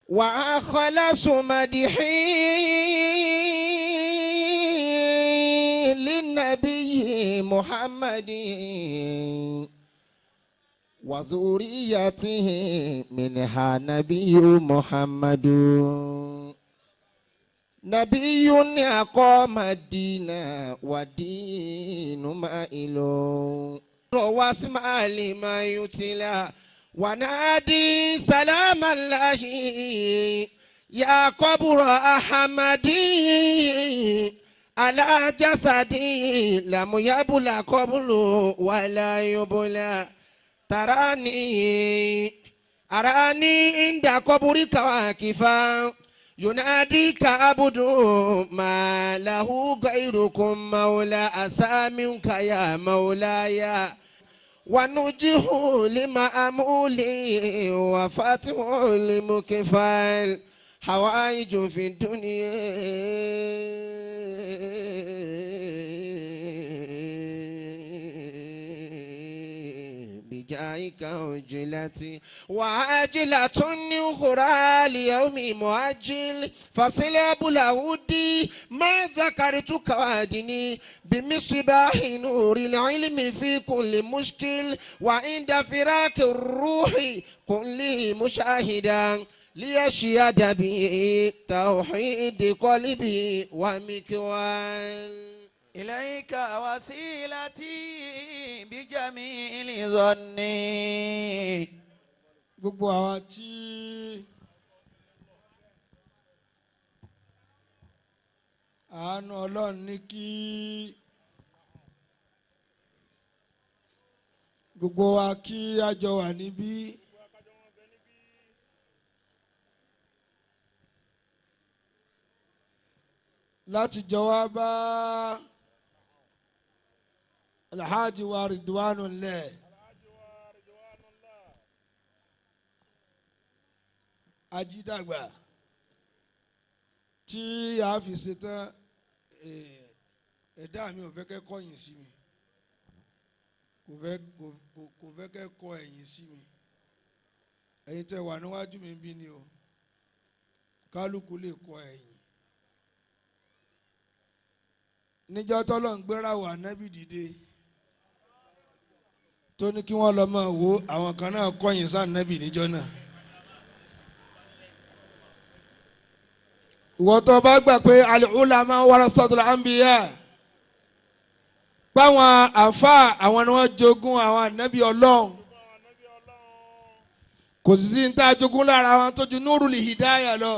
وأخلص مدحي للنبي محمد وذريته منها نبي محمد نبي أقام الدين ودين مائل واسمع لما يتلى ونادي سلام الله يا قبر أحمدي على جسدي لم يبل قبل ولا يبلى تراني أراني عند قبرك واقفا يناديك عبد ما له غيركم مولى أسامك يا مولاي ونجه لمأمولي وفتح لمكفال حوائج في الدنيا. بجايك أجلتي وعاجلة أخرى ليوم مؤجل فصل أبو ما ذكرتك وادني بمصباح نور العلم في كل مشكل وعند فراق الروح كن لي مشاهدا ليشهد به توحيد قلبي ومكوال. إليك وسيلتي بجميل ظني. Gbogbo àwa tí àánú Ọlọ́run ní kí gbogbo wa kí a jọ wà níbí, láti jọ wá bá Alhaji wa Ridwanullah Ajídàgbà tí a fi ṣetán. Ẹ̀dá mi ò fẹ́ kẹ́ kọ̀yìn sí mi, kò fẹ́ kẹ́ kọ ẹ̀yìn sí mi. Ẹ̀yin tẹ́ wà níwájú mi bí ni o, kálukú lè kọ ẹ̀yìn. Níjọ́ tọ́lọ́ ń gbéra wà nábì dìde tó ní kí wọ́n lọ máa wo àwọn kan náà kọ̀yìn sáà nábì níjọ́ náà. Ìwọ tó bá gbà pé al-ulama warathatul anbiya, báwọn àfa àwọn ni wọ́n jogún àwọn ànábì Ọlọ́run, kò sì sí ní tá a jogún lára wọn tó ju nurul hidaya lọ.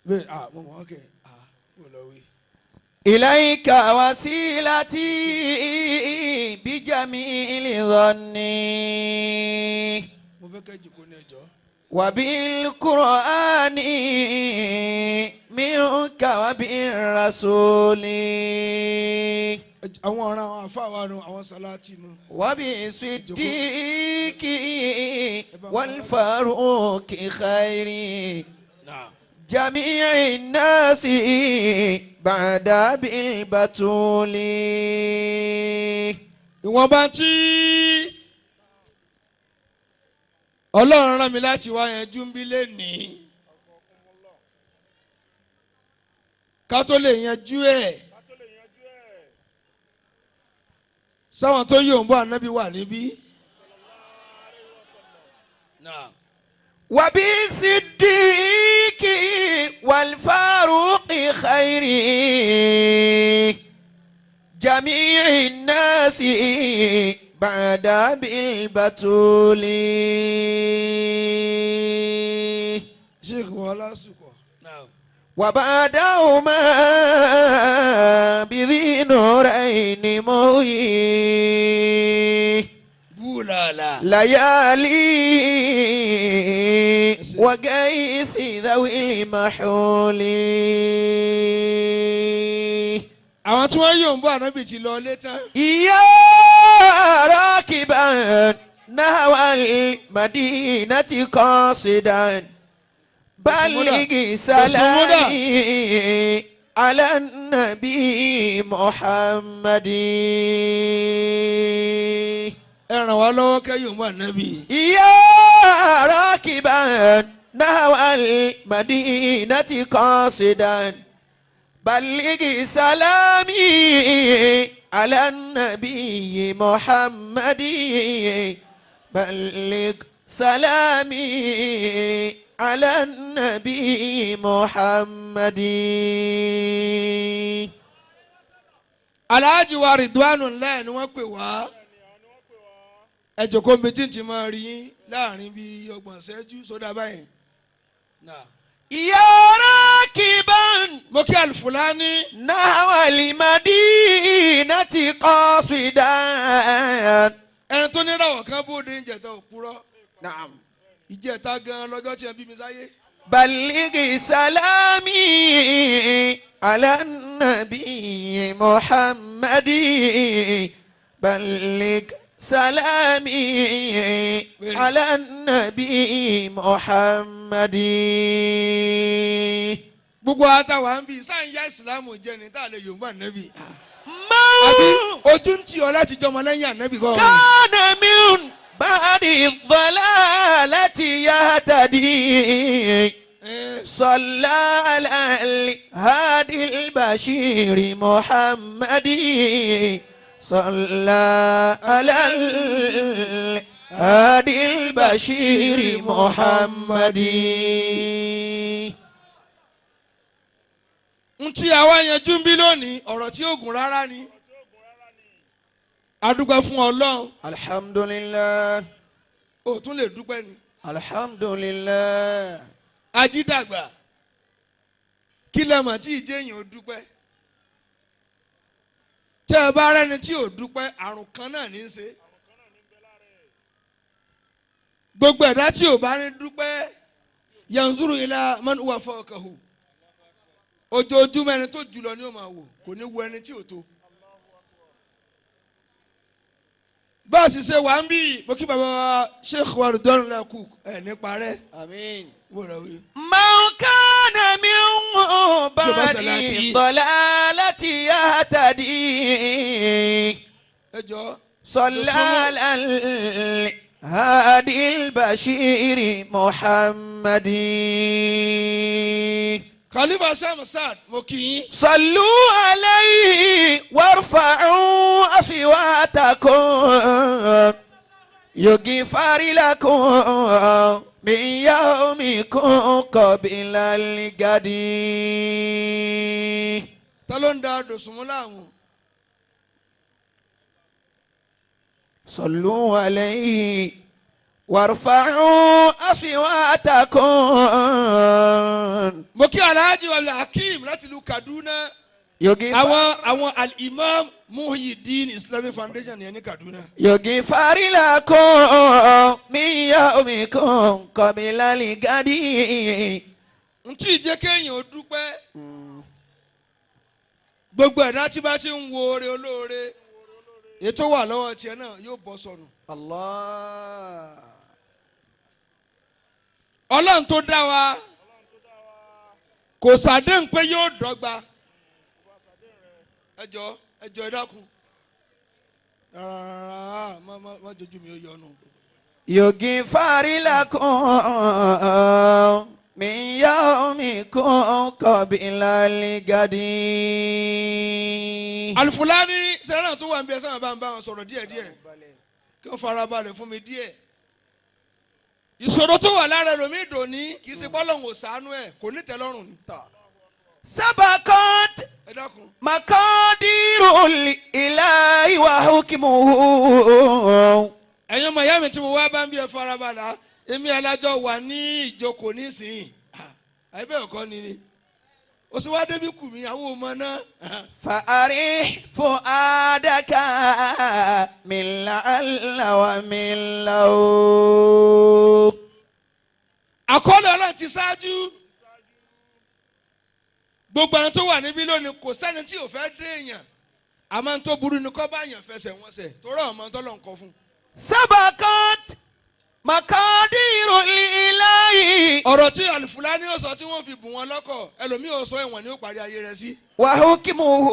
Bẹ́ẹ̀ ah, mo mọ̀ ọ́ kẹ́ ah, mo lọ wí. إليك وسيلتي بجميل ظني. Mo fẹ́ kẹ́ jòkó ní ẹjọ́. وبالقرآن منك وبالرسول. Àwọn ọ̀ràn àwọn àfa wa nu, àwọn sàláàtì nu. وبصديق والفاروق خير جميع الناس بعد بالبتول. Ìwọ̀nba tí Ọlọ́run rán mi láti wá yanjú ń bí lénìí, ká tó lè yanjú ẹ̀, sáwọn tó yóò ń bọ̀ ànábì wà níbí. وبصديق والفاروق خير جميع الناس بعد بالبتول. Sheikh wọlá sùkọ. وبعدهما بذي نورين موي Búlàlà. ليالي وغيث ذوي المحول. Àwọn tí wọ́n yóò ń bọ̀ ànábì ti lọ ilé tán. يا راكبا نحو المدينة قاصدا بلغ سلامي على النبي محمد. Ẹ ràn wá lọ́wọ́ kẹ́ yóò ń bọ̀ ànábì. يا نحو المدينة قاصدا بلغ سلامي على النبي محمد بلغ سلامي على النبي محمد. Alhaji wa Ridwanu ńlá ni wọ́n pè wá. Ẹ jòkó mi tí n ti máa rí yín láàrin bíi 30 ṣẹ́jú sódà báyìí. Náà. يا راكبا Mo kí Alufulani. نحو المدينة قاصدا. Ẹni tó ní ràwọ̀ kan bóde ìjẹta òpùrọ̀. نعم. Ìjẹta gan lọ́jọ́ tí ẹ bí mi sáyé. بلغ سلامي على النبي محمد بلغ سلامي على النبي محمد. Gbogbo àtàwọn ń bí sáà ń yá ìsìlámù jẹ ní tá a lè yòǹbá nẹ́bì. Àbí من ojú ń tì ọ́ láti jọmọ lẹ́yìn ànẹ́bì kọ́. كان من بعد الضلالة يهتدي صلى على الهادي البشير محمد صلى على الهادي البشير محمد. N tí àwa yanjú ń bí lónìí, ọ̀rọ̀ tí ó gùn rárá ni. A dúpẹ́ fún Ọlọ́run. الحمد لله. Ó tún lè dúpẹ́ ni. الحمد لله. Ajídàgbà, kí lẹ mọ̀ tí ìjẹ́ èèyàn ò dúpẹ́? Tẹ́ ẹ bá rẹ́ni tí ò dúpẹ́, àrùn kan náà ní í ṣe. Gbogbo ẹ̀dá tí ò bá ní dúpẹ́, yanzuru ila man huwa fawqahu, ojoojúmọ́ ẹni tó jùlọ ni ó máa wò, kò ní wo ẹni tí ò tó. Bá a sì ṣe wà ń bí, mo kí bàbá wa Sheikh wa Ridwan Cook ẹ̀ nípa rẹ̀. آمين. Wọ́n rẹ̀ wí. من كان من بعد صلاتي. الضلالة يهتدي Ẹ jọ. صلى على الهادي البشير محمد. Khalifa Sham Saad, mo kí yín. صلوا عليه وارفعوا أصواتكم يغفر لكم من يومكم قبل الغد. Ta ló ń da dòsùnmú láàmú? صلوا عليه وارفعوا أصواتكم. Mo kí Alhaji wa Hakeem láti ìlú Kaduna. يغفر Àwọn Al-Imam Muhyiddin Islamic Foundation yẹn ní Kaduna. يغفر لكم من يومكم قبل الغد. Ntí ìjẹ́ kéèyàn ó dúpẹ́. Gbogbo ẹ̀dá tí bá ti ń wo oore olóore, ètò wà lọ́wọ́ tiẹ̀ náà yóò bọ́ sọnù. الله. Ọlọ́run tó dá wa kò sàdéhùn pé yóò dọ́gba. Ẹ jọ̀ọ́, ẹ jọ̀ọ́, ẹ dákun. Rárá, má má má jojú mi ó yọnu. يغفر لكم من يومكم قبل الغد. Alufulani sẹ́ràn tó wà ń bí ẹ sábà bá ń bá wọn sọ̀rọ̀ díẹ̀díẹ̀ kí wọ́n fara balẹ̀ fún mi díẹ̀. Ìṣòro tó wà lára ẹlòmíì dòní kì í ṣe bọ́lọ̀hún ò ṣàánú ẹ̀, kò ní tẹ́lọ́rùn ni. سبقت Ẹ dákun. مقادير الإله وحكمه. Ẹ̀yin ọmọ ìyá mi tí mo wá bá ń bí, ẹ fara balẹ̀. Èmi alájọ wà ní ìjókòó nísìnyí, àyè bẹ́ẹ̀ kọ́ ni o sì wá débi kù mí àwọn ọmọ náà. فأرح فؤادك من لعل ومن لو. Àkọọ́lẹ̀ Ọlọ́run ti ṣáájú. Gbogbo àwọn tó wà níbí lónìí, kò sẹ́ni tí ò fẹ́ dé èèyàn, àmọ́ tó burú ni kọ́ bá èèyàn fẹsẹ̀ wọn sẹ̀ tó rọ̀ ọmọ tó lọ́n kọ fún. سبقت مقادير الإله Ọ̀rọ̀ tí Àlùfùlání ó sọ tí wọ́n fi bù wọn lọ́kọ̀, ẹlòmíì ó sọ ẹ̀wọ̀n ni ó parí ayé rẹ̀ sí. وحكمه.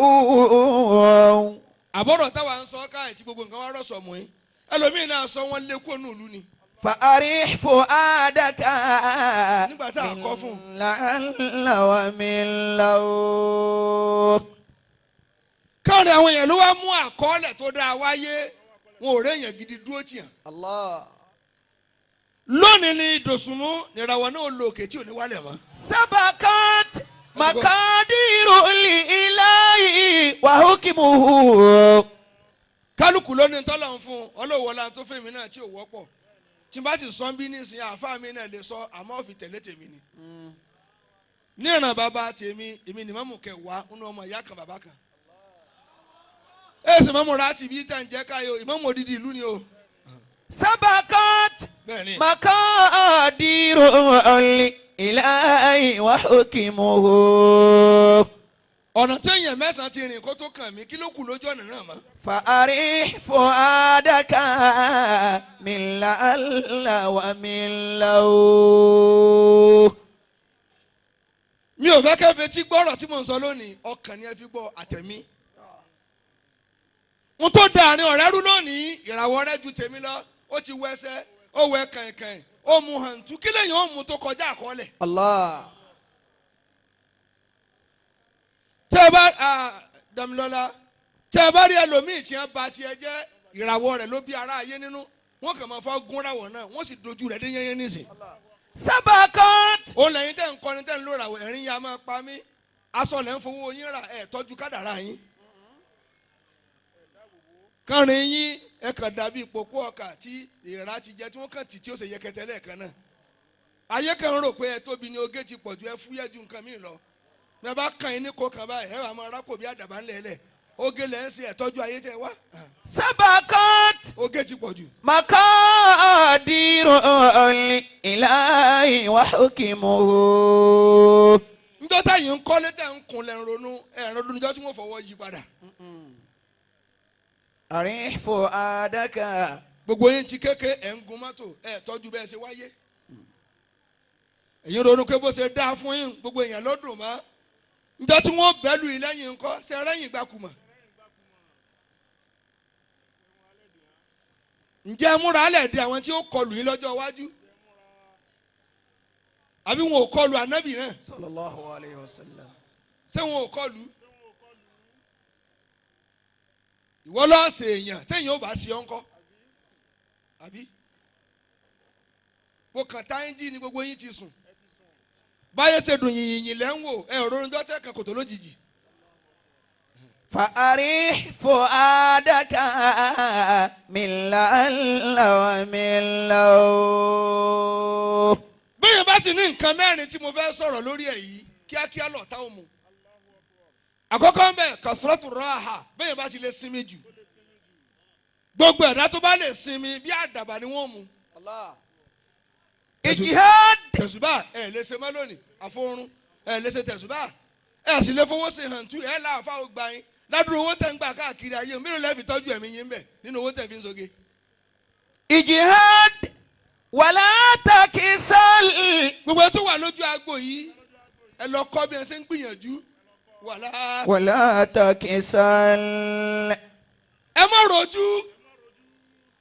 Àbọ̀rọ̀ táwa ń sọ káyì tí gbogbo nǹkan wá rọ̀ṣọ̀ mọ́ yín, ẹlòmíì náà sọ wọ́n lé kúrò ní ìlú ni. فأرح فؤادك Nígbà tá a kọ́ fún un. من لعل ومن لو. Káàrin àwọn èèyàn ló wá mú àkọọ́lẹ̀ tó dáa wáyé, wọn ò réèyàn gidi dúró tì hàn. Allah. Lónìí ni Dòsùnmú nìràwọ̀ náà lò òkè tí ò ní wálẹ̀ mọ́. سبقت مقادير الإله وحكمه. Kálukú ló ní tọ́lọ̀ ń fún un, ọlọ́wọ́ la tó fún mi náà tí ò wọ́pọ̀. Tí n bá ti sọ bí nísìnyí, àáfàá mi náà lè sọ, àmọ́ ó fi tẹ̀lé tèmi ni. Ní ìran bàbá tèmi, èmi ni mọ́mù kẹwàá nínú ọmọ ìyá kan bàbá kan. Èsì mọ́mù rà tìbí tẹ̀ ń jẹ́ káyọ̀ ìmọ̀mù odidi ìlú ni o. سبقت Bẹ́ẹ̀ ni. مقادير الإله وحكمه. Ọ̀nà téèyàn mẹ́sàn-án ti rìn kó tó kàn mí, kí ló kù lójú ọ̀nà náà mọ́? فأرح فؤادك من لعل ومن لو. Mi ò fẹ́ kẹ́ fetí gbọ́rọ̀ tí mò ń sọ lónìí, ọkàn ni ẹ fi gbọ́ àtẹ̀mí. N tó da àárín ọ̀rẹ́ rú lónìí, ìràwọ̀ rẹ ju tèmi lọ, ó ti wẹsẹ̀, ó wẹ kànkàn, ó mu hàǹtú, kí lèyìn ó mu tó kọjá àkọọ́lẹ̀? Allah. Tẹ́ ẹ bá Dàmílọ́lá, tẹ́ ẹ bá rí ẹlòmíì tí wọ́n ba tiẹ̀ jẹ́, ìràwọ̀ rẹ̀ ló bí ara ayé nínú, wọ́n kàn máa fọ́ gún ràwọ̀ náà, wọ́n sì dojú rẹ̀ dé yẹ́nyẹ́ nísìn. سبقت. Òun lẹ́yìn tẹ́ ń kọrin tẹ́ ń lò ràwọ̀, ẹ̀rín ya máa pa mí, aṣọ lẹ́ ń fowó yín rà, ẹ̀ tọ́jú kádàrá yín. Kánrin yín ẹ kàn dàbí ìpòkó ọkà tí èèrà ti jẹ tí wọ́n kàn tì tí ó ṣe yẹkẹtẹ lẹ́ẹ̀kan náà. Ayé kan rò pé ẹ tóbi ní oge ti pọ̀ ju, ẹ fúyẹ́ ju nǹkan mi lọ. Bí ẹ bá kàn yín ní kó kan báyìí, ẹ wà máa rákò bí àdàbà ńlẹ̀ lẹ̀. Oge lẹ́ ń ṣe, ẹ tọ́jú ayé tẹ wá. سبقت Oge ti pọ̀ jù. مقادير الإله وحكمه. Njọ́ táyì ń kọ́lé tẹ̀ ń kun lẹ́ ń ronú, ẹ̀ ń ronú níjọ́ tí wọ́n fọwọ́ yí padà. أرح فؤادك. Gbogbo yín ti kéke, ẹ̀ ń gun mọ́tò, ẹ̀ tọ́jú bẹ́ẹ̀ ṣe wáyé. Ẹ̀yin ronú pé bó ṣe dáa fún yín, gbogbo èèyàn ló dùn mọ́. Njọ́ tí wọ́n bẹ́ẹ̀ lù yín lẹ́yìn ńkọ́, ṣe rẹ́yìn gbàkúmọ̀? Ǹjẹ́ ẹ múra lẹ̀ de àwọn tí ó kọlù yín lọ́jọ́ iwájú? Àbí wọn ò kọlù ànábì náà? صلى الله عليه وسلم. Ṣé wọn ò kọlù? Ìwọ lọ́ọ́ ṣe èèyàn téèyàn ò bá ṣe ọ́ ńkọ́? Àbí? Mo kàn tá ẹ́ńjì ni gbogbo yín ti sùn. Báyé ṣe dùn yìnyín lẹ́ ń wò, ẹ ò ronú dọ́tẹ́ kan kòtò lójijì. فأرح فؤادك من لعل ومن لو. Bẹ́ẹ̀ bá sì ní nǹkan mẹ́rin tí mo fẹ́ sọ̀rọ̀ lórí ẹ̀ yìí, kíákíá lọ̀tá ò mú. Àkọ́kọ́ ń bẹ̀ kàfúrọ́tù ráhà, bẹ́ẹ̀ bá ti lè sinmi jù. Gbogbo ẹ̀dá tó bá lè sinmi bí àdàbà ni wọ́n mú. إجهاد. Tẹ̀sùbà ẹ̀ lè ṣe mọ́ lónìí, àforun ẹ̀ lè ṣe tẹ̀sùbà, ẹ̀ sì lè fowó ṣe hàn tú ẹ̀ láàfáà ó gba yín ládùúgbò owó tẹ̀ ń gbà káàkiri ayé mélòó lẹ́ fi tọ́jú ẹ̀mí yín bẹ̀ nínú owó tẹ̀ fi ń soge. إجهاد ولا تكسل. Gbogbo ẹ tó wà lójú agbo yìí, ẹ lọ kọ́ bí ẹ ṣe ń gbìyànjú wàlá. ولا تكسل. Ẹ má rojú,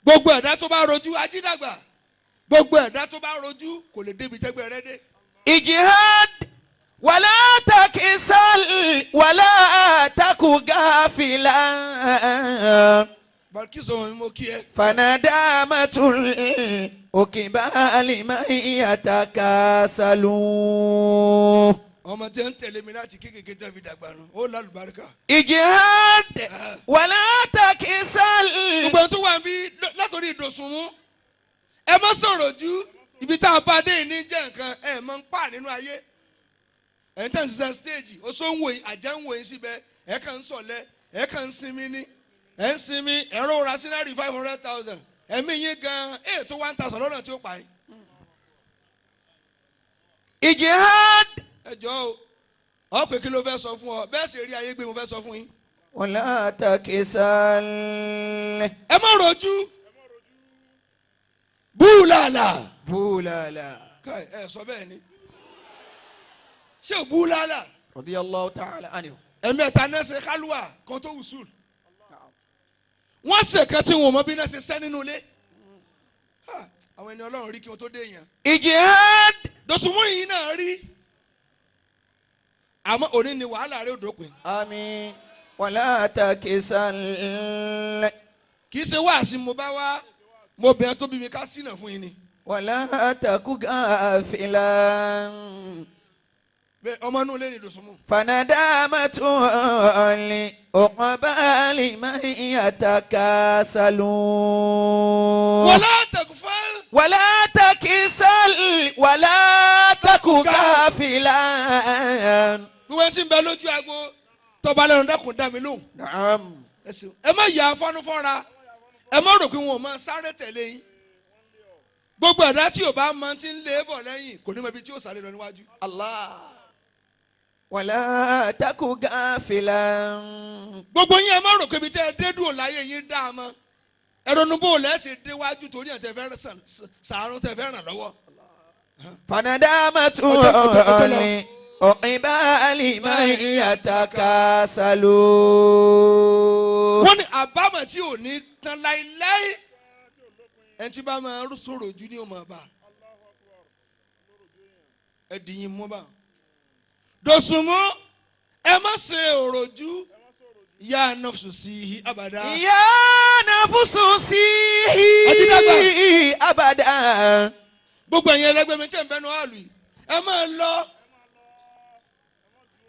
gbogbo ẹ̀dá tó bá rojú ajídàgbà, gbogbo ẹ̀dá tó bá rojú kò lè débi tẹ́gbẹ́ rẹ dé. إجهاد ولا تكسل ولا تك غافلا. Balkisu ọmọ mi, mo kí ẹ. فندامة الأكبال من يتكاسل. Ọmọ tí ń tẹ̀lé mi láti kékeré tí wọ́n fi dàgbà nù, ó lálùbáríkà. إجهاد ولا تكسل. Gbogbo ẹni tó wà níbí látòrí ìdòsùnmú, ẹ má sọ̀rọ̀ ju ibi tá a bá dé yìí ní jẹ́ nǹkan ẹ máa ń pa nínú ayé. Ẹ̀ ń tẹ̀ ń ṣiṣẹ́ stéèjì, oṣó ń wò yín, àjẹ́ ń wò yín síbẹ̀, ẹ̀ kàn ń sọ̀lẹ̀, ẹ̀ kàn ń sinmi ní, ẹ̀ ń sinmi, ẹ̀rọ ra sínárì 500,000, ẹ̀mí yín gan-an èyí tó 1,000 lọ́nà tí ó pa yín. إجهاد. Ẹ jọ̀ọ́ o, ọ pé kí ló fẹ́ sọ fún ọ, bẹ́ẹ̀ sì rí ayé gbé, mo fẹ́ sọ fún yín. ولا تكسل. Ẹ má rojú búlàlà. بولالا. Káì, ẹ sọ bẹ́ẹ̀ ni, ṣé ò búlàlà? رضي الله تعالى عنه. Ẹ̀mẹ́ta náà ṣe kálúwà kan tó wùsùl, wọ́n ṣe kan tí wọn ò mọ bí náà ṣe sẹ́ nínú ilé. Ha, Àwọn ẹni Ọlọ́run rí kí wọ́n tó dé yẹn. Ijihad. Dòsùnmù yìí náà rí, àmọ́ òní ni wàhálà rẹ̀ ò dópin. Àmín. Wala takisal. Kì í ṣe wáàsí mo bá wá, mo bẹ̀rẹ̀ tó bí mi ká sínà fún yín ni. Wala taku gafilan. Bẹ́ẹ̀ ọmọ inú ilé ni Dòsùnmù. Fanadamatu li uqbali man yatakasalun. Wala takfal. Wala takisal wala taku gafilan. Gbogbo ẹni tí ń bẹ lójú agbo tọba lẹ́nu, dákun dá mi lóhùn. Naam. Ẹ ṣeun. Ẹ má yà afánufọ́ra, ẹ má rò pé wọn ò máa sáré tẹ̀lé yín. Gbogbo ẹ̀dá tí ò bá mọ ti ń lé bọ̀ lẹ́yìn kò ní mọ ibi tí ó sáré lọ níwájú. Allah. Wala taku gafilan. Gbogbo yín, ẹ má rò pé ibi tí ẹ dé dùn láyé yín dá a mọ́. Ẹ ronú bó lẹ́sìn déwájú torí ẹ̀ tẹ fẹ́ sàárún tẹ fẹ́ ràn lọ́wọ́. Fanadamatu Ọjọ́ lọ. li uqbali man yatakasalun. Wọ́n ní àbámọ̀ tí ò ní tán láéláé, ẹni tí bá máa sọ̀rọ̀ ojú ni ó máa bá ẹ dìyín mú bá. Dòsùnmú, ẹ má ṣe òròjú yá nafsu sí i abàdá. Ya nafusu sihi abada. Gbogbo ẹ̀yin ẹlẹgbẹ́ mi tẹ̀ ń bẹnu àlù yìí, ẹ máa lọ.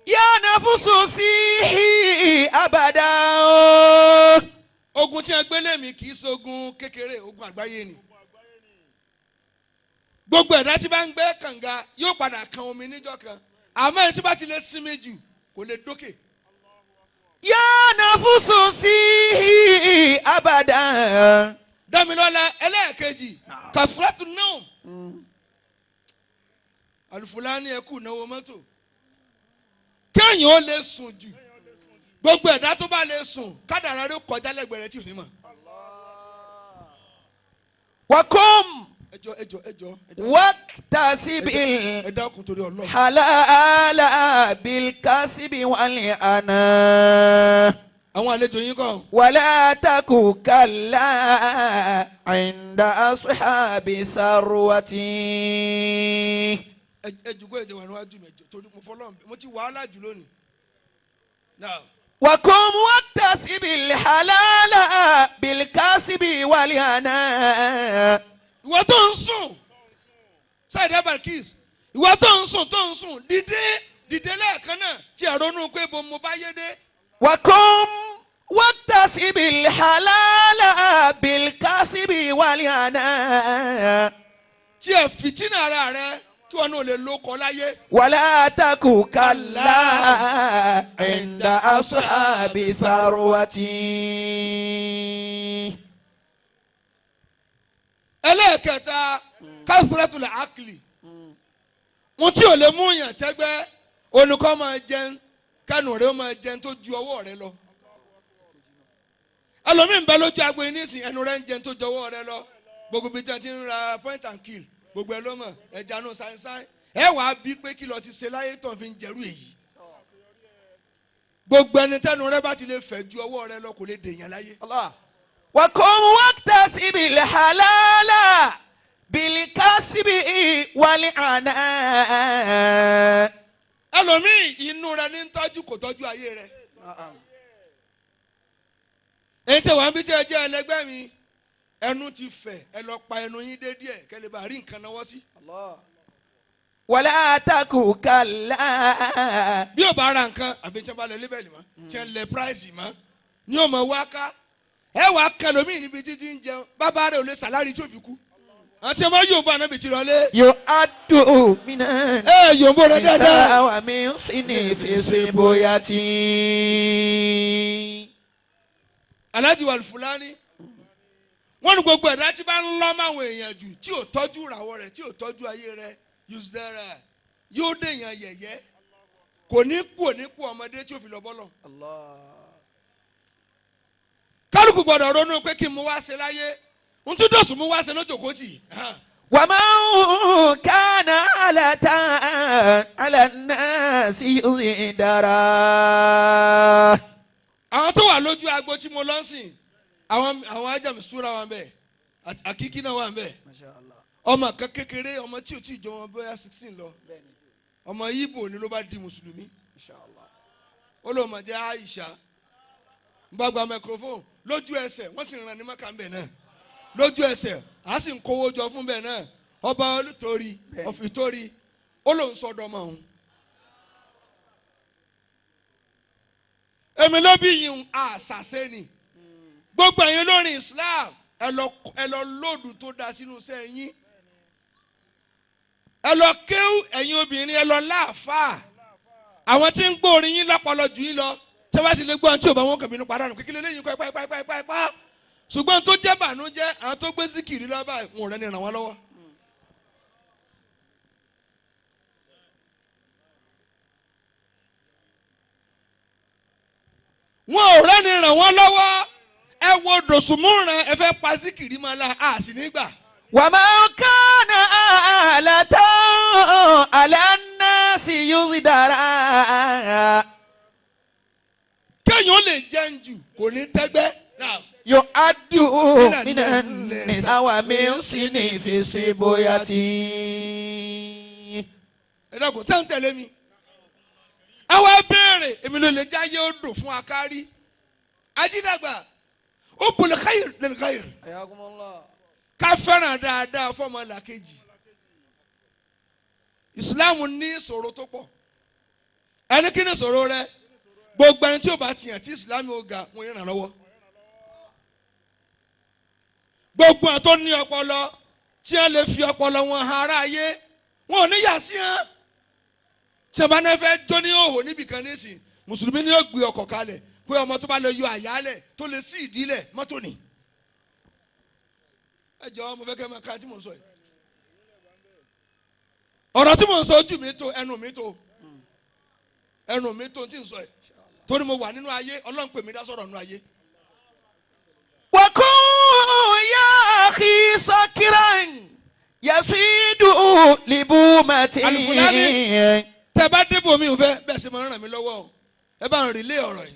Ya nafusu sihi abada. Ogun tí a gbélé mi kì í ṣogun kékeré, ogun àgbáyé ni. Gbogbo ẹ̀dá tí bá ń gbẹ́ kànga yóò padà kan omi níjọ́ kan, àmọ́ ẹni tí bá ti lè sinmi jù kò lè dókè. Ya nafusu sihi abada. Dámilọ́lá, ẹlẹ́ẹ̀kejì, kàfúrátù náà àlùfùlání, ẹ kú náwó mọ́tò, kéèyàn ó lè sùn jù. Gbogbo ẹ̀dá tó bá lè sùn, kádàrá rẹ̀ kọjá lẹ́gbẹ̀ẹ́ rẹ̀ tí ò ní mọ̀. Wakum Ẹjọ́, ẹjọ́, ẹjọ́, waktasibil ẹ dákun torí Ọlọ́run. halala bilkasibi wal ana. Àwọn àlejò yín kọ́. Wala taku kalla inda ashabi tharwati. Ẹ jùgọ́, ẹ̀jẹ̀ wà níwájú mi, ẹjọ́, torí mo fọlọ́run, mo ti wàhálà jù lónìí. Now, وكم واكتسب الحلال بالكسب والهناء. Ìwọ tó ń sùn, Saida Barkis, ìwọ tó ń sùn, tó ń sùn, dìde, dìde lẹ́ẹ̀kan náà tí ẹ ronú pé bo mo bá yé dé. وكم واكتسب الحلال بالكسب والهناء. Tí ẹ fìtínà ara rẹ kí wọn náà lè lóko láyé. ولا تك كلا عند أصحاب ثروة. Ẹlẹ́ẹ̀kẹta, kathratul akli. Wọn tí ò lè mú yàn tẹ́gbẹ́, olùkọ́ máa jẹun kánú rẹ ó máa jẹun tó ju ọwọ́ rẹ lọ. Ẹlòmíín bẹ lójú agbo yìí nísìnyí, ẹnu rẹ ń jẹun tó ju ọwọ́ rẹ lọ. Gbogbo ibi tí wọn ti ń ra point and kill, gbogbo ẹ ló mọ̀, ẹja nù sáyẹnsáyẹn. Ẹ wàá bí pé kí lọ ti ṣe láyé tó ń fi ń jẹrú èyí. Gbogbo ẹni tẹnu rẹ bá ti lè fẹ̀ ju ọwọ́ rẹ lọ kò lè dèèyàn láyé. الله. وكم واكتسب الحلال بالكسب والعناء. Ẹlòmíì, inú rẹ ní ń tọ́jú, kò tọ́jú ayé rẹ. Èyí tí wàá bí tí ẹ jẹ́ ẹlẹgbẹ́ mi, ẹnu ti fẹ̀, ẹ lọ pa ẹnu yín dé díẹ̀ kẹ́ lè bá rí nǹkan náwó sí. ولا تك كلا. Bí o bá ra nǹkan àbí tí wọ́n bá lẹ label mọ́, tí wọ́n lẹ price mọ́ ní o mọ̀ wá ká. Ẹ wàá kan lómi níbi títí ń jẹun, bàbá rẹ ò lè sàlárì tí ò fi kú. Àti ẹ máa yóò bá anábì tí lọlé. يعد من Ẹ yòǹbó rẹ dáadáa. النساء ومن صنف صبية. Alhaji wal Fulani, wọ́n ní gbogbo ẹ̀dá tí bá ń lọ́ máwọn èèyàn jù, tí ò tọ́jú ìràwọ̀ rẹ̀, tí ò tọ́jú ayé rẹ̀, yusdara, yóò dèèyàn yẹ̀yẹ́, kò ní kú, ò ní kú ọmọdé tí ò fi lọ bọ́lọ̀. Kálukú gbọ́dọ̀ ronú pé kí n mú wá ṣe láyé, n tún dọ̀sùn mú wá ṣe lójókòó tì. ومن كان على على الناس يدرا. Àwọn tó wà lójú agbo tí mo lọ sìn, àwọn ajami sura wà ń bẹ, àkíkí náà wà ń bẹ. ما شاء الله. Ọmọ kan kékeré, ọmọ tí ò tí ì jọ wọn bóyá 16 lọ, ọmọ Ìgbò ni, ló bá di mùsùlùmí. Ó lóun máa jẹ́ Aisha. Ń bá gba microphone lójú ẹsẹ̀, wọ́n sì ń ran ní maka ń bẹ̀ náà lójú ẹsẹ̀, a sì ń kówó jọ fún bẹ̀ náà. Ọba olùtorí ọ̀fìtorí ó lóun sọdọ̀ ọmọ òun. Èmi ló bí yìí àṣàṣe ni gbogbo ẹ̀yin olórin Islam, ẹ lọ lóòdù tó da sínú iṣẹ́ yín, ẹ lọ kéwú. Ẹ̀yin obìnrin, ẹ lọ láàfáà. Àwọn tí ń gbórin yín lọ́pọlọ jù yín lọ, tí wọ́n bá sì lè gbọ́ ohun tí ò bá wọn kàn bínú padà nù kékeré lẹ́yìn kọ́ ipá ipá ipá ipá. Ṣùgbọ́n tó jẹ́ bànújẹ́, àwọn tó gbé síkìrì lọ́ba, wọn ò rẹ́ni ràn wọ́n lọ́wọ́. Wọn ò rẹ́ni ràn wọ́n lọ́wọ́. Ẹ wo dòsùnmùràn, ẹ fẹ́ pa síkìrì máa la a sì nígbà. ومن كان آلة على الناس يصدرا Kéèyàn ó lè jẹun jù kò ní tẹ́gbẹ́. Now, يؤد من النساء ومن صنف الصبية. Ẹ dàgbọ́ sẹ́ń tẹ̀lé mi. Àwa béèrè, èmi ló lè jáyé ó dùn fún akárí. Ajídàgbà ó bùnú khayr lil khayr. Ká fẹ́ràn dáadáa fọmọ làkejì. Ìsìláàmù ní ìṣòro tó pọ̀. Ẹni kí ni ìṣòro rẹ? Gbogbo ẹni tí ó bá tiyàn tí ìsìláàmù ó ga, wọn yẹn ràn lọ́wọ́. Gbogbo àwọn tó ní ọpọlọ tí wọ́n lè fi ọpọlọ wọn hàn ara ayé, wọn ò ní yà sí hàn. Tí wọ́n bá náà fẹ́ jó ní òhò níbìkan nísìn, mùsùlùmí ni yóò gbé ọkọ̀ kalẹ̀ pé ọmọ tó bá lè yọ àyálẹ̀ tó lè sí ìdílẹ̀ mọ́tò ni. Ẹ jọ̀ọ́, mo fẹ́ kẹ́ ẹ máa ka tí mò ń sọ yìí. Ọ̀rọ̀ tí mò ń sọ, ojú mi tó, ẹnu mi tó, ẹnu mi tó tí ń sọ yìí, torí mo wà nínú ayé. Ọlọ́run pè mí dá sọ̀rọ̀ nínú ayé. وكن يا أخي سكرا يسيد لبومتي. Alifulani. Tẹ bá débò mi ò fẹ́ bẹ́ẹ̀ ṣe máa ń ràn mí lọ́wọ́ o. Ẹ bá ń rìlé ọ̀rọ̀ yìí.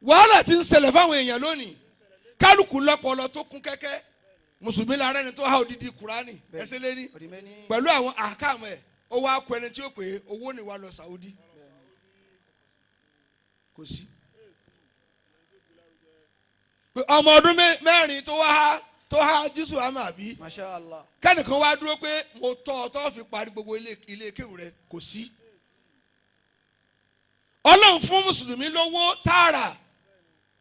Wàhálà ti ń ṣẹlẹ̀ fáwọn èèyàn lónìí, kálukú lọ́pọlọ tó kún kẹ́kẹ́. Mùsùlùmí la rẹ́ni tó há odidi Kúránì ẹsẹ̀ lẹ́ni pẹ̀lú àwọn àkàmù ẹ̀, ó wá kọ ẹni tí ó pè é owó ni wà lọ Saudi kò sí. Pé ọmọ ọdún 4 tó há Jésù àmà àbí Masha Allah. kẹ́nìkan wá dúró pé mo tọ́ ọ tọ́ fi parí gbogbo ilé kéwù rẹ, kò sí. Ọlọ́run fún mùsùlùmí lówó tààrà,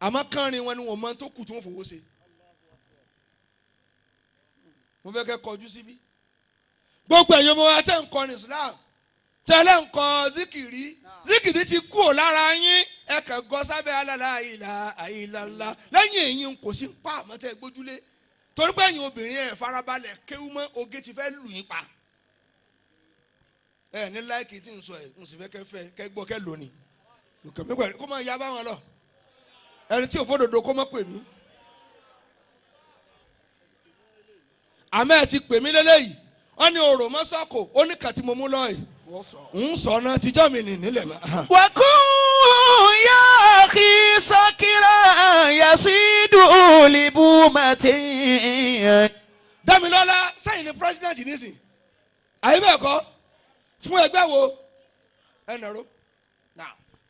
àmọ́ kánrin wọn ni wọ́n mọ tó kù tí wọ́n fowó ṣe. Mo fẹ́ kẹ́ kọjú síbí. Gbogbo ẹ̀yin ọmọ wa tẹ́ ń kọrin Islam, tẹ́lẹ̀ ń kọ zikiri, zikiri ti kú ò lára yín. Ẹ kàn gọ sábẹ́ alala ìlà àìlàlà lẹ́yìn èyí kò sí pa àmọ́ tẹ́ gbójúlé, torí pé ẹ̀yin obìnrin ẹ̀ farabalẹ̀ kéwú mọ́, oge ti fẹ́ lù yín pa. Ẹ ní láìkì tí ń sọ ẹ̀, ń sì fẹ́ kẹ́ fẹ́ kẹ́ gbọ́ kẹ́ lónìí òkè mi pẹ̀lú kó máa ya báwọn lọ. Ẹni tí ò fódodo kó má pè mí, àmọ́ ẹ ti pè mí lélẹ́yìí. Wọ́n ní orò mọ́sọ́kò ó ní kàtí mo mú lọ́ọ̀yì ń sọ náà tíjọ́ mi nì nílẹ̀ mọ́. وكن يا أخي سكرا يسيد لبومتي. Dámilọ́lá, sẹ́yìn ni president nísìn, àyè bẹ́ẹ̀ kọ́ fún ẹgbẹ́ wo ẹ nàró.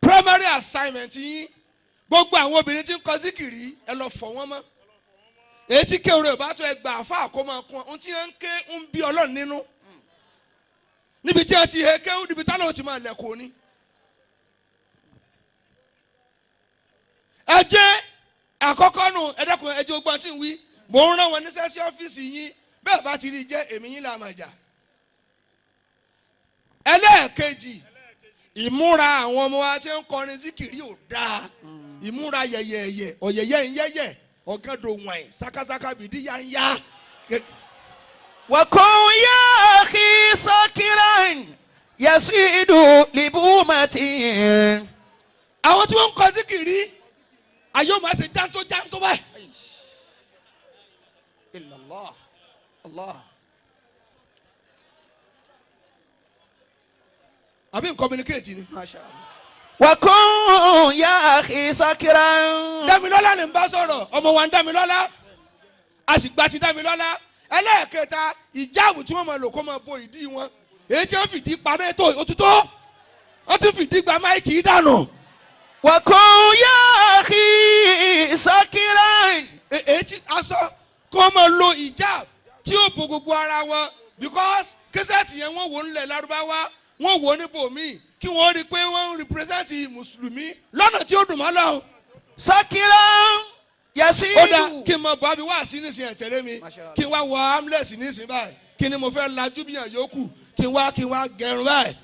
Primary assignment yín, gbogbo àwọn obìnrin tí ń kọ síkìrì, ẹ lọ fọ̀ wọ́n mọ́. Èyí tí kéwòrè ò bá tó, ẹ gbà àfa kó máa kún ohun tí wọ́n ń ké ń bí Ọlọ́run nínú níbi tí wọ́n ti he kéwù, níbi táwọn ti máa lẹ̀kọ́ ni. Ẹ jẹ́ àkọ́kọ́ nù. Ẹ dẹ́kun, ẹ jẹ́ ogbọ́n tí ń wí. Mò ń rán wọn níṣẹ́ sí ọ́fíìsì yín. Bẹ́ẹ̀ bá ti rí i jẹ́ èmi yín là máa jà. Ẹlẹ́ẹ̀kejì, ìmúra àwọn ọmọ wa tí ń kọrin síkìrì ò dáa. Ìmúra yẹ̀yẹ̀yẹ̀ ọ̀yẹ̀yẹ̀ ń yẹ̀yẹ̀ ọ̀gẹ́dọ̀ wọ̀nyí sákásáká bìdí yá ń yá. وكن يا أخي سكرا يسيد لبومتي. Àwọn tí wọ́n ń kọ síkìrì ayé ò máa ṣe jántó jántó báyìí. الله الله. Àbí n communicate ni. ما شاء الله. وكن يا أخي سكرا. Dámilọ́lá ni ń bá sọ̀rọ̀, ọmọ wa ń Dámilọ́lá, a sì gba ti Dámilọ́lá. Ẹlẹ́ẹ̀kẹta, ìjáàbù tí wọ́n máa lò kó máa bo ìdí wọn, èyí tí wọ́n fìdí paná tó òtútọ́, wọ́n ti fìdí gba máìkì dànù. وكن يا أخي ساكرا Èyí tí aṣọ kó máa lo ìjáàbù tí ó bo gbogbo ara wọn, because kẹsẹ̀tì yẹn wọ́n wò ń lẹ̀ Lárúbáwá, wọ́n wò níbòmíì, kí wọ́n rí i pé wọ́n ń represent mùsùlùmí lọ́nà tí ó dùn mọ́ lọ́hùn. ساكرا Ó dá يسير kí n mọ bọ́ àbí wá sí nísìnyí, ẹ̀ tẹ̀lé mi, kí n wá wọ amúlẹ̀sì nísìnyí báyìí, kí ni mo fẹ́ lajú bíyàn yòókù, kí n wá gẹrun báyìí,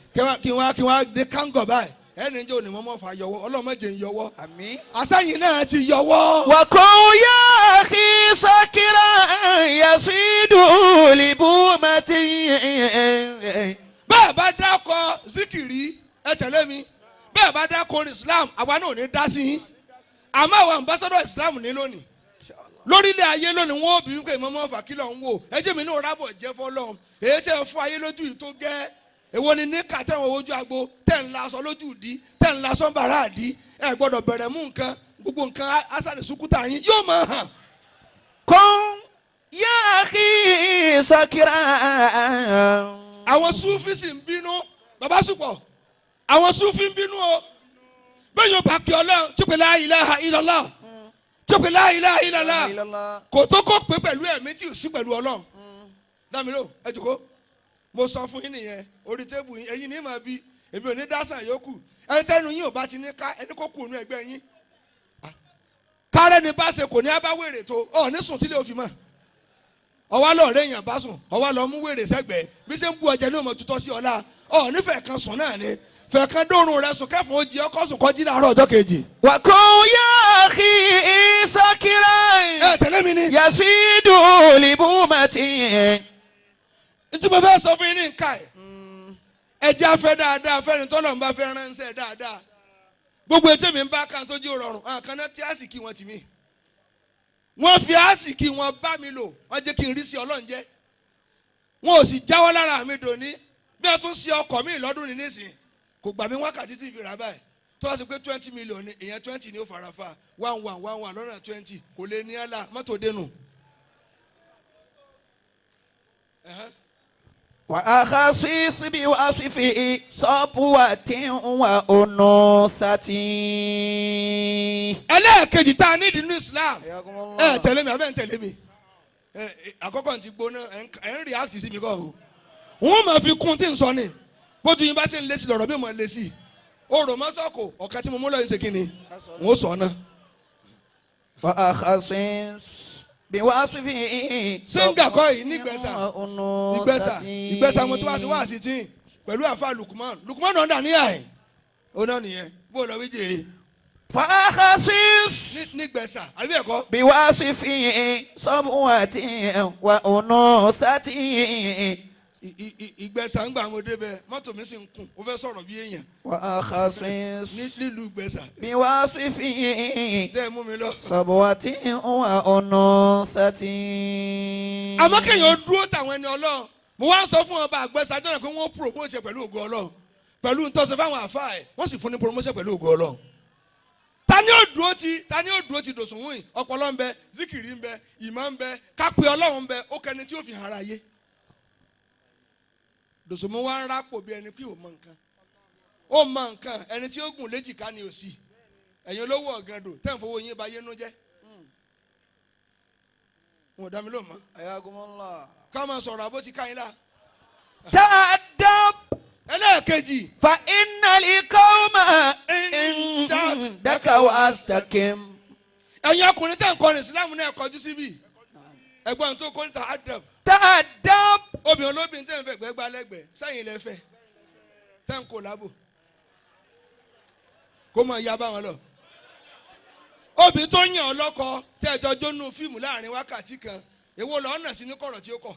kí n wá dé kángọ̀ báyìí, ẹni jẹ́ òní mọ́mọ́ fà yọwọ́, ọlọ́mọdé ń yọwọ́. Àmín. Àsẹ́yìn náà ti yọwọ́. وكن يا أخي ساكرا يصيد لبومة Bẹ́ẹ̀ bá dákọ̀ zikiri, ẹ tẹ̀lé mi, bẹ́ẹ̀ bá dákọ̀ Islam, àwa náà ò ní dá sí yín. Àmọ́ àwọn ambassador Islam ní lónìí lórílẹ̀ ayé lónìí, wọ́n ó bí wípé ìmọ̀mọ́ fà kí lọ́n wò. Ẹ jẹ́ mi ní òrábọ̀ jẹ́ fọlọ́n èyí tẹ́ ń fún ayé lójú yìí tó gẹ́. Èwo ni níkà tẹ́ ń wojú agbo, tẹ́ ń laṣọ lójú ìdí, tẹ́ ń laṣọ bàrà àdí? Ẹ gbọ́dọ̀ bẹ̀rẹ̀ mú nǹkan, gbogbo nǹkan asàlẹ̀ sùkúta yín yóò máa hàn. كن يا أخي ساكرا Àwọn Súfì sì ń bínú, bàbá sùpọ̀, àwọn Súfì ń bínú o. Bẹ́ẹ̀ yóò bá kí Ọlọ́run tí ó pè la ilaha illallah, tí ó pè la ilaha illallah, kò tó kó pé pẹ̀lú ẹ̀mí tí ò sí pẹ̀lú Ọlọ́run. Dámilò, ẹ jòkó. Mo sọ fún yín nìyẹn orí tébù yín, ẹ̀yin ní mà bí èmi ò ní dásàn yòókù. Ẹni tẹ́nu yín ò bá ti ní ká ẹni kó kù ònú ẹgbẹ́ yín. Kárẹ́ ni bá ṣe kò ní abá wèrè tó ọ̀ ní sùn tílé òfin mọ̀. Ọwọ́ lọ́ọ̀rẹ́ èèyàn bá sùn, ọwọ́ lọ mú wèrè sẹ́gbẹ̀ẹ́, bí ṣe ń bu ọjà ní òmò tutọ́ sí ọ̀la. Ọ̀ nífẹ̀ẹ́ kan sùn náà ni fẹ̀ẹ́ kan dóorùn rẹ sùn, kẹfùn ó jí ọkọ̀ sùn kọjí láàárọ̀ ọjọ́ kejì. وكن يا أخي ساكرا Ẹ tẹ̀lé mi ni. يصيد لبومة Ntí mo fẹ́ sọ fún yín ní nǹka ẹ̀, ẹ jẹ́ afẹ́ dáadáa, fẹ́ni tọ́lọ̀ ń bá fẹ́ ránṣẹ́ dáadáa. Gbogbo etí mi ń bá kan tó jẹ́ rọrùn àkànná tí àsìkí wọn tì mí, wọ́n fi àsìkí wọn bá mi lò, wọ́n jẹ́ kí n rí sí Ọlọ́run jẹ́, wọn ò sì jáwọ́ lára mi dòní. Bí wọ́n tún ṣe ọkọ̀ mi lọ́dún ní nísìn, kò gbà mí wákàtí tí n fi rà báyìí. Tó wá sí pé 20 million ni, èèyàn 20 ni ó fara fa one one one one lọ́nà 20, kò lè ní ẹ̀la mọ́tò dénú. Ẹ̀hẹ́n. وأخصيص بوصفه صبوة وأنوثة Ẹlẹ́ẹ̀kejì tá a ní nínú Islam, ẹ tẹ̀lé mi abẹ́ ń tẹ̀lé mi. Ẹ ẹ, àkọ́kọ́ ti gbóná, ẹ ń react sí mi kọ́ o. Wọ́n máa fi kún tí ń sọ ni bójú yín bá ṣe ń lé sí lọ́rọ̀ bí mo lé sí o rò mọ́ sọ́kò ọ̀kan tí mo mú lọ́yìn ṣe kí ni wọ́n sọ náà. وأخصيص بوصفه Síngà kọ́ yìí nígbẹ̀sà ìgbẹ́sà وأنوثة ìgbẹ́sà mo ti wá sí wá sí tí pẹ̀lú àfa Lukman. Lukman náà dà níyà ẹ̀ ó náà nìyẹn bó lọ wí jèrè. فأخصيص Nígbẹ̀sà àbí ẹ̀kọ́. بوصفه صبوة وأنوثة Ìgbẹ́sà ń gbà mo débẹ̀, mọ́tò mi sì ń kùn, ó fẹ́ sọ̀rọ̀ bí èèyàn. وأخصيص Nílùú Ìgbẹ́sà بوصفه tẹ́ ẹ mú mi lọ. صبوة وأنوثة Àmọ́ kéèyàn dúró tàwọn ẹni Ọlọ́run, mo wá ń sọ fún ọba àgbẹ̀sà jọ́nà pé wọ́n promote pẹ̀lú ògo Ọlọ́run, pẹ̀lú ntọ́sẹ̀ fáwọn àfa ẹ̀, wọ́n sì fún ní promotion pẹ̀lú ògo Ọlọ́run. Ta ni ó dúró ti, ta ni ó dúró ti dòsùn wọ̀nyí? Ọpọlọ ń bẹ, zikiri ń bẹ, ìmọ̀ ń bẹ, kápẹ́ Ọlọ́run ń bẹ, ó kẹni tí ó fi hàn ara yé. Dòsùnmù wa ń rápò bí ẹni pé ò mọ nǹkan, ó mọ nǹkan. Ẹni tí ó gùn léjìká ni ò sí. Ẹ̀yin olówó ọ̀gàndò tẹ́ ń fowó yín ba yénú jẹ́, wọn ò dá mi lóhùn mọ́. حياكم الله. Ká máa sọ̀rọ̀ àbó ti ká yín lá. تأدب Ẹlẹ́ẹ̀kejì. فإن القوم عندك واستقم Ẹ̀yin ọkùnrin tẹ́ ń kọrin ìsìlámù náà, kọjú síbí. Ẹ̀gbọ́n tó kọ́ níta adab. تأدب Obìnrin olóbìnrin tẹ́ ń fẹ́ gbẹ́gbá lẹ́gbẹ̀ẹ́ sẹ́yìn lẹ́fẹ̀ tẹ́ ń kó lábò kó máa ya báwọn lọ. Obìnrin tó yàn ọ́ lọ́kọ tẹ́ ẹjọ́ jónú fíìmù láàrin wákàtí kan, èwo lọ́ọ́ nà sí ní kọ̀rọ̀ tí ó kọ̀?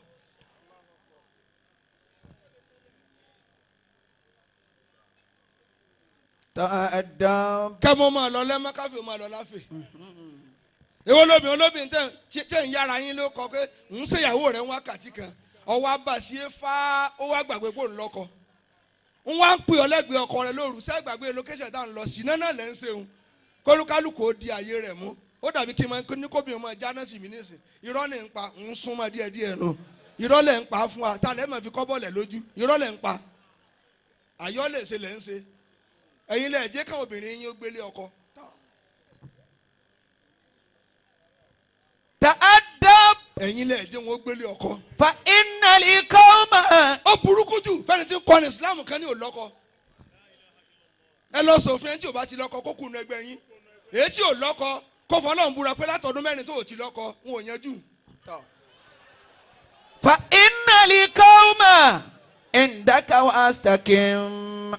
تأدب Kẹ́mọ́ máa lọ lẹ́mọ́, káfíń máa lọ láfẹ̀. Èwo lóbìnrin olóbìnrin tẹ́ ń yára yín ló kọ pé ń ṣèyàwó rẹ̀ ń wákàtí kan, ọwọ́ abàṣe fá, ó wá gbàgbé kó ń lọ́kọ, ń wá ń pè ọ́ lẹ́gbẹ̀ẹ́ ọkọ rẹ̀ lóru sẹ́ gbàgbé location tá à ń lọ sí náà lẹ́ ń ṣeun. Kólúkálùkù ó di àyè rẹ̀ mú. Ó dàbí kí n máa ní kóbi ọmọ jáná sí mi nísìn. Irọ́ ní ń pa, ń súnmọ́ díẹ̀ díẹ̀ nu. Irọ́ lẹ̀ ń pa fún wa, tá lẹ́ máa fi kọ́bọ̀lẹ̀ lójú. Irọ́ lẹ̀ ń pa. Àyọ́ lè ṣe lẹ̀ ń ṣe. Ẹ̀yin lẹ̀ jẹ́ káwọn obìnrin yín ó gbélé ọkọ. Ta'addab. Ẹ̀yin lẹ̀ jẹ́ wọn ó gbélé ọkọ. Fa innal qawma. Ó burúkú jù fẹ́ni tí ń kọ́ni Islam kan ní òlọ́kọ. Ẹ lọ sòfin ẹni tí ò bá ti lọ́kọ kó kùnú ẹgbẹ́ yín. Èyí tí ò lọ́kọ kó fọlọ́run búra pé látọdún 4 tó ò ti lọ́kọ ń ò yanjú. Fa innal qawma indaka wastaqim.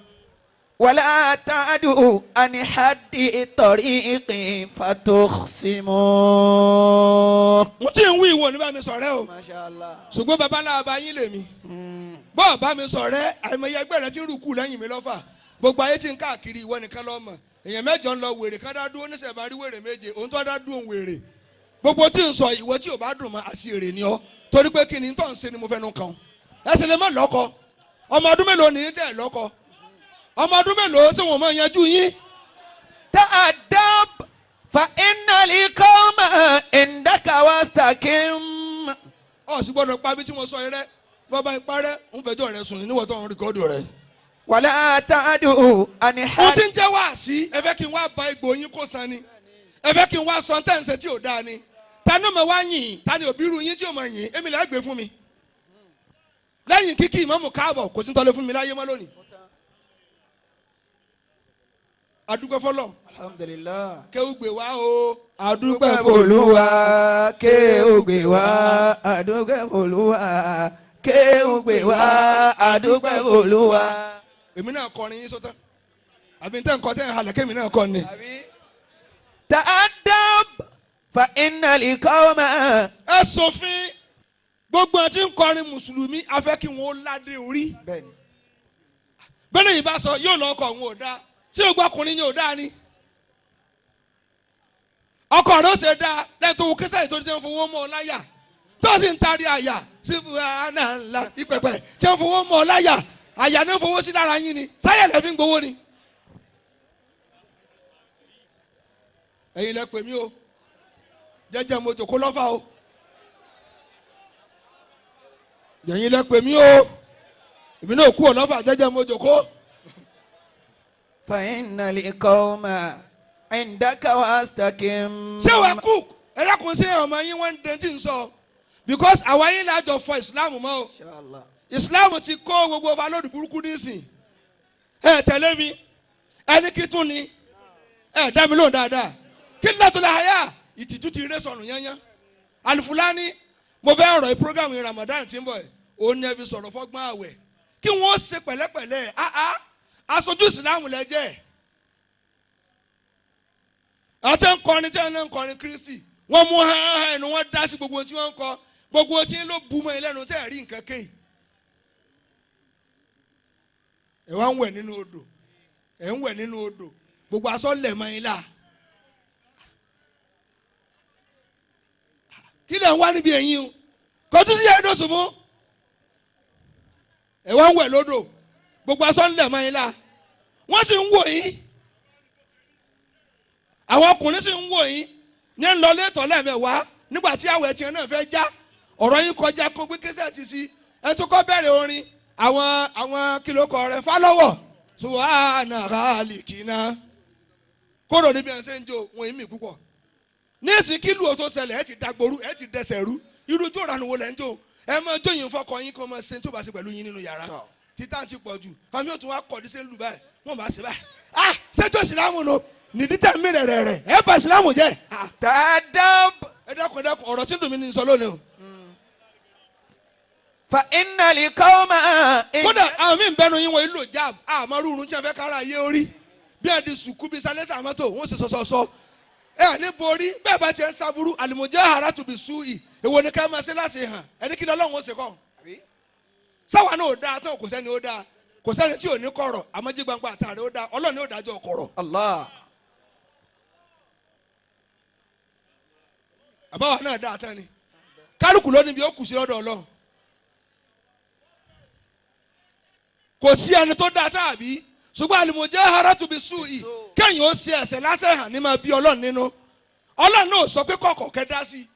Wala ta'du an haddi tariqi fatukhsimu. Mo ti ń wí ìwọ ní bá mi sọ̀rẹ́ o. Masha Allah. Ṣùgbọ́n babaláwa bá yín lèmi. Bọ́ọ̀ bá mi sọ̀rẹ́, àìmọye ẹgbẹ́ rẹ ti ń rúkú lẹ́yìn mi lọ́fà. Gbogbo ayé ti ń káàkiri, ìwọ nìkan ló mọ̀. Èèyàn 8 ń lọ wèrè kan dá dúró, níṣẹ́ bá rí wèrè 7, òun tó dá dúró ń wèrè. Gbogbo tí ń sọ ìwọ tí ò bá dùn mọ́ àṣìírè ni ọ́. Torí pé kí ni tó ń ṣe ni mo fẹ́ nu kàn. Ẹ sì lè má lọ́kọ. Ọmọ ọdún mélòó ni tẹ́ ẹ lọ́kọ? Ọmọ ọdún mélòó ṣé wọn máa yanjú yín? Ta'addab fa innal qawma indaka wastaqim. Ó sì gbọ́dọ̀ pa bí tí mo sọ yẹn rẹ́. Bọ́ba ipá rẹ́, ń fẹjọ́ rẹ sùn níwọ̀n tó ń rìkọ́dù rẹ. Wala ta'du an Mo ti ń jẹ́ wáàsí, ẹ fẹ́ kí n wá ba egbò yín kó san ni. Ẹ fẹ́ kí n wá sọ tẹ́ ń ṣe tí ò dáa ni. Ta ni mo wá yìn? Ta ni òbí ru yín tí ò mọ̀ yìn? Èmi là gbé fún mi. Lẹ́yìn kíkí ìmáàmù káàbọ̀, kò sí tọ́lé fún mi láyé mọ́ lónìí. Adúpẹ́ fọlọ́. Alhamdulillah. Kéwú gbè wá o. Adúpẹ́ Olúwa kéwú gbè wá, adúpẹ́ Olúwa kéwú gbè wá, adúpẹ́ Olúwa. Èmi náà kọrin yín sọ́tàn. Àbí tẹ́ ń kọ́ tẹ́ ń halẹ̀ kémi náà kọ́ ni. Ta'addab fa innal qawma. Ẹ sòfin gbogbo àti ń kọrin mùsùlùmí a fẹ́ kí wọ́n ládé orí. Bẹ́ẹ̀ni yìí bá sọ yóò lọ ọkọ òun ò dáa, tí o gbọ́ ọkùnrin yóò dáa ni. Ọkọ rẹ̀ ó ṣe dáa lẹ́yìn tó wo kẹsàn-án yìí tó ti ń fowó mọ́ ọ láyà, tó sì ń tarí àyà sí àná ńlá ìpẹ̀pẹ̀ tí ń fowó mọ́ ọ láyà, àyà ní ń fowó sí lára yín ni, sáyẹ̀ lẹ́ fi ń gbowó ni. Ẹ̀yin lẹ pè mí o, jẹ́jẹ́ mo jòkó lọ́fà o. Ẹ̀yin lẹ pè mí o, èmi náà kú ọ̀lọ́fà, jẹ́jẹ́ mo jòkó. Fa innal qawma indaka wastaqim. Ṣé wàá kú? Ẹ dákun, sí ọmọ yín wọ́n ń dẹ́ntì ń sọ because àwa yín lájọ fọ ìsìláàmù mọ́ o. Inshallah. Ìsìláàmù ti kó gbogbo ọba lódì burúkú nísìn. Ẹ tẹ̀lé mi, ẹni kí tún ni ẹ dá mi lóhùn dáadáa. Kí ni látọ̀ láyà ìtìjú ti rẹ́ sọnù yányán. Alufulani, mo fẹ́ ọ̀rọ̀ yìí program yìí Ramadan ti ń bọ̀ ẹ̀, òun ni ẹ fi sọ̀rọ̀ fọ́gbọ́n àwẹ̀ kí wọ́n ṣe pẹ̀lẹ́pẹ̀lẹ́. Áá, aṣojú ìsìláàmù lẹ jẹ́. Àti ń kọrin tí wọ́n ń kọrin Kristi, wọ́n mú hàn ẹnu wọn dá sí gbogbo tí wọ́n ń kọ, gbogbo tí ń ló bu mọ́ ẹ lẹ́nu tẹ́ ẹ̀ rí nǹkan kéyì. Ẹ wá ń wẹ̀ nínú odò, ẹ ń wẹ̀ nínú odò, gbogbo aṣọ lẹ̀ mọ́ yín la. Kí lẹ̀ ń wá níbi ẹ̀yìn o? Kọjú sí ẹ̀dọ̀ sùnmú. Ẹ wá ń wẹ̀ lódò, gbogbo aṣọ lẹ̀ mọ́ yín la. Wọ́n sì ń wò yín. Àwọn ọkùnrin sì ń wò yín ní ń lọ létọ̀ lẹ́ẹ̀mẹ̀wá nígbà tí àwẹ̀ tiẹ̀ náà fẹ́ já. Ọ̀rọ̀ yín kọjá kó gbé késẹ̀ ti sí. Ẹ tún kọ́ bẹ̀rẹ̀ orin àwọn kìlókọ̀ rẹ̀ fálọ́wọ̀. Subhana khalikina. Kóró níbi ẹ̀ ṣe ń jó wọn èmi púpọ̀. Ní ìsìn kí lù ó tó ṣẹlẹ̀, ẹ ti dagboru, ẹ ti dẹsẹ̀ rú. Irú jó ìranu wo lẹ̀ ń jó? Ẹ máa jó yín fọkọ yín kó máa ṣe tó bá ṣe pẹ̀lú yín nínú yàrá. Títà ti pọ̀ jù. Àmì òtún wa kọ̀ dísẹ́ ń lù báyìí. Wọ́n bá ṣe báyìí. Ah! Ṣé jó ìsìlámù nu? Nìdí tẹ̀ mí rẹ̀ rẹ̀ rẹ̀. Ẹ bá ìsìlámù jẹ́. Ah! Ta'addab. Ẹ dákun, ẹ dákun, ọ̀rọ̀ tí ń dùn mí ní sọ lónìí o. Fa innal qawma. Kódà àwọn míì ń bẹnu yín wọ́n ìlò jab, àmọ́ rúurú tí wọ́n fẹ́ kára yé orí. Bí ẹ di sùkú bí sálẹ́sà mọ́tò, wọ́n sì sọ̀sọ̀sọ. Ẹ ní borí, bẹ́ẹ̀ bá tiẹ̀ ń sábúrú, al-mujaharatu bis-su'i. Èwo ni ká máa ṣe láti hàn? Ẹni kí ni Ọlọ́run ó ṣe kọ́? Sáwa náà ò dáa tán, kò sẹ́ni ó dáa. Kò sẹ́ni tí ò ní kọ̀rọ̀, àmọ́ jí gbangba àtàrí ó dáa, Ọlọ́run ni ó dájọ́ kọ̀rọ̀. Allah. Àbáwá náà dáa tán ni. Kálukú ló níbi ó kù sí lọ́dọ̀ Ọlọ́run. Kò sí ẹni tó dáa tán àbí? Ṣùgbọ́n al-mujaharatu bis-su'i, kéèyàn ó ṣe ẹ̀ṣẹ̀ lásẹ̀ hàn ní máa bí Ọlọ́run nínú. Ọlọ́run náà sọ pé kọ̀kọ̀ kẹ́ dá sí i.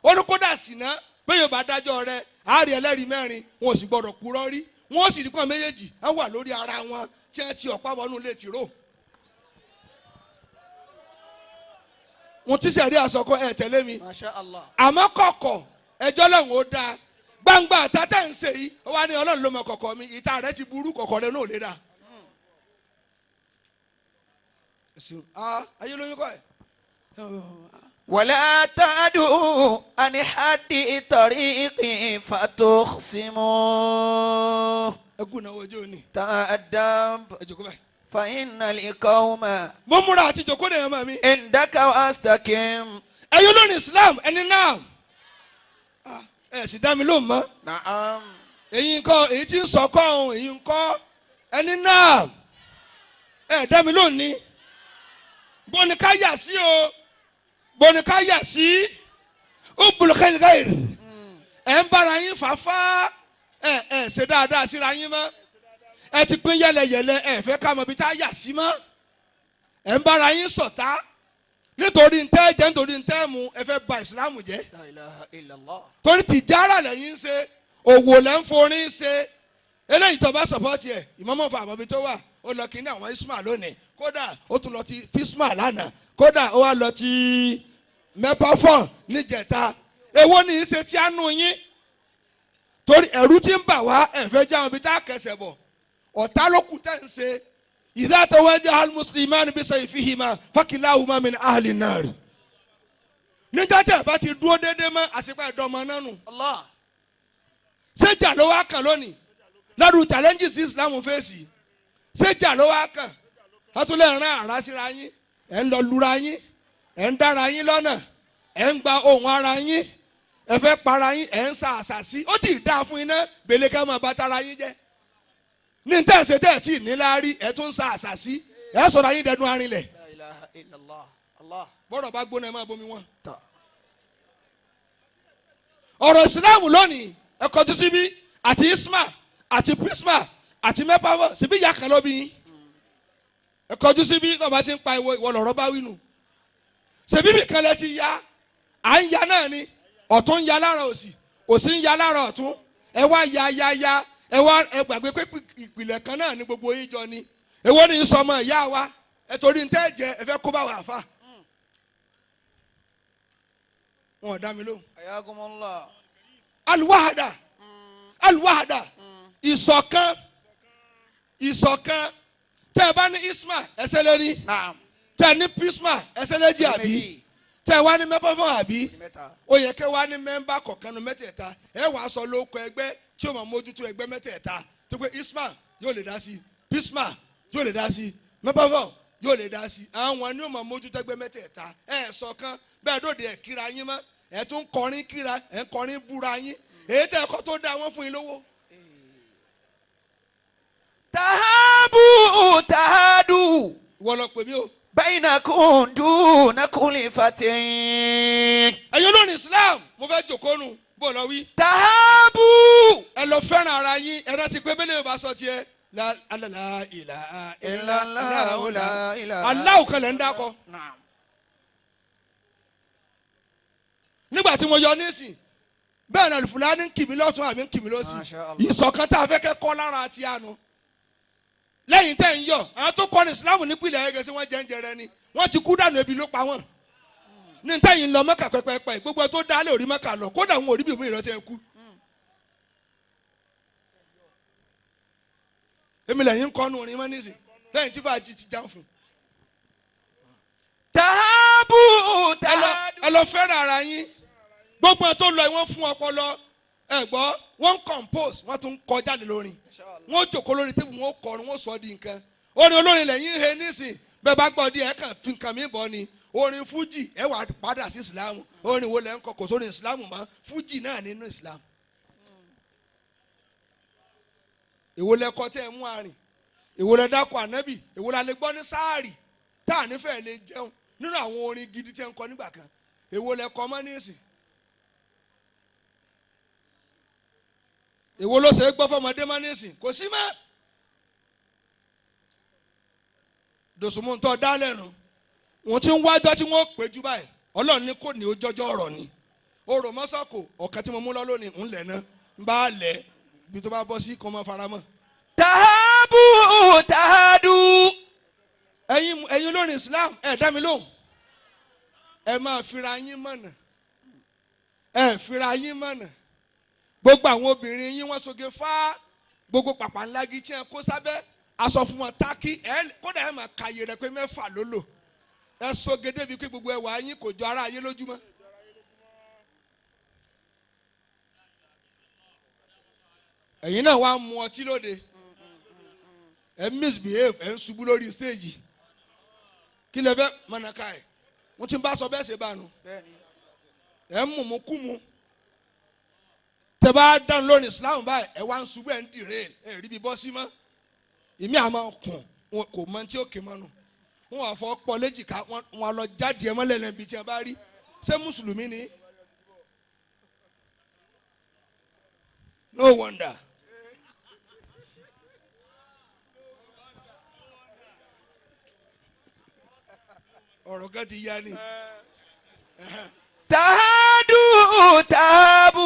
Ó ní kódà sí ná pé yóò bá dájọ́ rẹ àárí ẹlẹ́rìí mẹ́rin, wọn ò sì gbọ́dọ̀ purọ́ rí, wọn ò sì rí pọ́n méjèèjì á wà lórí ara wọn tí wọ́n ti ọ̀pá wọnú ilé tìró. Wọn ti sẹ̀rí àsọkọ ẹ̀ tẹ̀lé mi. Masha Allah. Àmọ́ kọ̀kọ̀ ẹjọ́ lọ́hùn ó dáa, gbangba àtàtà ń ṣe yìí, ó wá ní Ọlọ́run ló mọ kọ̀kọ̀ mi, ìta rẹ ti burú, kọ̀kọ̀ rẹ náà ò lè dà. Ayé lóyún kọ́ ẹ̀. ولا تعدوا عن حد طريق فتخصموا. Ẹ kú náà ọjọ́ òní. تأدب. Ẹ jókòó báyìí. فإن القوم Mo múra àti jókòó ní ẹ̀yọ́ mi. عندك واستقم. Ẹ̀yin olórin Islam ẹni náà ẹ sì dá mi lóhùn mọ́. نعم. Èyí ńkọ́, èyí tí ń sọ kọ́ ọ̀hún, èyí ńkọ́ ẹni náà ẹ dá mi lóhùn ni. Bọ́ni ká yà sí o, bọ́ni ká yà sí ó bulùkẹ́lẹ́gẹ́rì ẹ̀ ń bára yín fàáfà, ẹ ẹ ṣe dáadáa síra yín mọ́, ẹ ti pín yẹlẹyẹlẹ, ẹ fẹ́ ká mọ ibi tá a yà sí mọ́, ẹ ń bára yín ṣọ̀tá nítorí ntẹ́ jẹ́, nítorí ntẹ́ mu, ẹ fẹ́ ba ìsìlámù jẹ́. لا إله إلا الله. Torí tìjára lẹ́yìn ń ṣe, òwò lẹ́ ń forin ṣe. Eléyìí tó bá sọ̀pọ̀tì ẹ̀ ìmọ̀mọ́ fún àbọ̀bí tó wà, ó lọ kíní àwọn Ismail lónìí, kódà ó tún lọ ti Fisma lánàá, kódà ó wá lọ ti mẹpafọn níjẹta. Èwo ni í ṣe tí a nù yín? Torí ẹ̀rú tí ń bà wá, ẹ̀fẹ́ jẹ́ àwọn ibi tá a kẹsẹ̀ bọ̀, ọ̀tá ló kù tẹ̀ ń ṣe. Idha tawajaha al-muslimani bisayfihima fakilahuma min ahli an-nar. Níjọ́ tí ẹ bá ti dúró déédéé mọ́, àṣepẹ́ ẹ̀dọ́mọ náà nù. Allah. Ṣéjà ló wá kàn lónìí lọ́dún challenges Islam fèsì? Ṣéjà ló wá kàn? Látúlẹ̀ rán àrá síra yín, ẹ̀ ń lọ lura yín, ẹ̀ ń dára yín lọ́nà, ẹ̀ ń gba ohun ara yín, ẹ fẹ́ para yín, ẹ̀ ń sa àṣà sí. Ó ti dáa fún iná gbèlè ká máa bá tara yín jẹ́ ní tẹ̀sẹ̀ tẹ̀ tí ní láárí, ẹ̀ tún ń sa àṣà sí, ẹ̀ sọ̀rọ̀ yín dẹnu arinlẹ̀. La ilaha illallah. Allah. Bọ́rọ̀ bá gbóná, ẹ máa bomi wọn. Ta. Ọ̀rọ̀ ìsìláàmù lónìí, ẹ kọjú síbí, àti isma àti prisma àti mẹ́pàwọ̀ síbí ìyá kan ló bí yín. Ẹ kọjú síbí, bàbá ti ń pa ìwọ ìwọ lọ̀rọ̀ bá wínú ṣèbí bìkan lẹ ti ya, à ń ya náà ni, ọ̀tún ń ya lára òsì, òsì ń ya lára ọ̀tún. Ẹ wá ya ya ya, ẹ wá ẹ gbàgbé pé ìpìlẹ̀ kan náà ni gbogbo yín jọ ni. Èwo ni sọmọ ìyá wa? Ẹ torí ntẹ́ jẹ, ẹ fẹ́ kó bá wà fà. Wọn ò dá mi lóhùn. Ayakumullah. Aluwahada, aluwahada, ìṣọ̀kan, ìṣọ̀kan. Tẹ́ ẹ bá ní isma ẹsẹ lórí. Naam. Tẹ́ ẹ ní pisma ẹsẹ lójì àbí? Méjì. Tẹ́ ẹ wá ní mẹpọfọn àbí? Mẹ́ta. Ó yẹ kẹ́ wá ní mẹ́mbà kọ̀ọ̀kan nu mẹ́tẹ̀ẹ̀ta. Ẹ wàá sọ lóko ẹgbẹ́ tí ó máa mójútó ẹgbẹ́ mẹ́tẹ̀ẹ̀ta, tó pé isma yóò lè dá sí, pisma yóò lè dá sí, mẹpọfọn yóò lè dá sí. Àwọn ni ó máa mójútó ẹgbẹ́ mẹ́tẹ̀ẹ̀ta. Ẹ ṣọ̀kan bẹ́ẹ̀ dòde ẹ kíra yín mọ́, ẹ tún kọrin kíra, ẹ ń kọrin búra yín. Èyí tẹ́ ẹ kọ́ tó dá wọn fún yín lówó. Tahabu tahadu. Ìwọ lọ pè mí o. Bainakum duna kulli fatin. Ẹ̀yin olórin Islam, mo fẹ́ jòkó nu bó lọ wí. Tahabu. Ẹ lọ fẹ́ràn ara yín. Ẹ rántí pé bẹ́lẹ̀ yóò bá sọ tiẹ̀ la alala ìlà Illallah la ilaha. aláwọ̀ kan lẹ̀ ń dákọ̀. Naam. Nígbà tí mo yọ nísìn bẹ́ẹ̀ náà Fúlàní ń kì mí lọ́tún àbí ń kì mí lọ́sì. Masha Allah. Ìṣọ̀kan tá a fẹ́ kẹ́ kọ́ lára ti àná lẹ́yìn tẹ́ ń yọ àwọn tó kọ́ ní Islam nípìnlẹ̀ ẹ̀gẹ́ sí wọ́n jẹ́ ń jẹrẹ ni, wọ́n ti kú dànù, ebi ló pa wọ́n ní tẹ́yìn lọ Mẹ́kà pẹ́pẹ́pẹ́. Gbogbo tó dálé òrí Mẹ́kà lọ, kódà wọn ò rí bìbí ìrọ̀tẹ́ kú. Èmi lẹ́yìn ń kọ́nu orin mọ́ nísìn lẹ́yìn tí fàájì ti já fún. Tahabu Ẹ lọ tahadu. ẹ lọ fẹ́ràn ara yín. Gbogbo ẹ tó lọ wọ́n fún ọpọlọ ẹ gbọ́, wọ́n ń compose, wọ́n tún ń kọ jáde lórin, wọ́n jòkó lórí tébù, wọ́n kọrin, wọ́n sọ di nǹkan. Orin olórin lẹ́yìn he nísìn bẹ́ẹ̀ bá gbọ́ díẹ̀, ẹ kàn fi nǹkan mi bọ̀ ni. Orin fújì ẹ wà padà sí ìsìlámù. Orin wo lẹ́ ń kọ? Kò sórin ìsìlámù mọ́, fújì náà nínú ìsìlámù. Èwo lẹ kọ tẹ́ ẹ mú àrìn? Èwo lẹ dákọ ànábì? Èwo la lè gbọ́ ní sáàrì tá à nífẹ̀ẹ́ lè jẹun nínú àwọn orin gidi tí ẹ ń kọ nígbà kan? Èwo lẹ kọ mọ́ nísìn? Èwo ló ṣe é gbọ́ fọmọdé mọ́ nísìn? Kò sí mọ́. Dòsùnmù tó dá lẹ́nu wọn ti ń wájọ́ tí wọ́n pè jù báyìí. Ọlọ́run ní kò ní ó jọjọ́ ọ̀rọ̀ ni. Orò mọ́sọ́kò ọ̀kan tí mo mú lọ lónìí ń lẹ̀ náà ń bá lẹ̀ bí tó bá bọ́ sí kó máa fara mọ́. Tahabu tahadu. Ẹ̀yin olórin Islam, ẹ dá mi lóhùn. Ẹ máa fira yín mọ̀nà, ẹ fira yín mọ̀nà. Gbogbo àwọn obìnrin yín wọ́n soge fá, gbogbo pàpà ńlá gi tí ẹ kó sábẹ́ aṣọ fún wọn tákì, ẹ kódà ẹ máa kàyè rẹ pé 6 ló lò. Ẹ soge débi pé gbogbo ẹwà yín kò jọ ara ayé lójúmọ́. Ẹ̀yin náà wá mu ọtí lóde, ẹ misbehave, ẹ ń ṣubú lórí stage. Kí lè fẹ́ mọ̀nàká ẹ̀? Wọ́n ti bá sọ bẹ́ẹ̀ ṣe bá nu. Ẹ ń mú kú mu. Tẹ bá dán lórí Islam báyìí, ẹ wá ń ṣubú, ẹ ń dìre, ẹ rí bí bọ́ sí mọ́. Èmi àmọ́ kùn wọn kò mọ tí ó kè mọ́nu. Wọ́n wà fọ́ pọ̀ léjìká, wọn lọ jáde ẹ mọ́lẹ̀ lẹ́bi tí a bá rí. Ṣé Mùsùlùmí ni? No wonder. Ọ̀rọ̀ kan ti yá ni. Tahadu tahabu.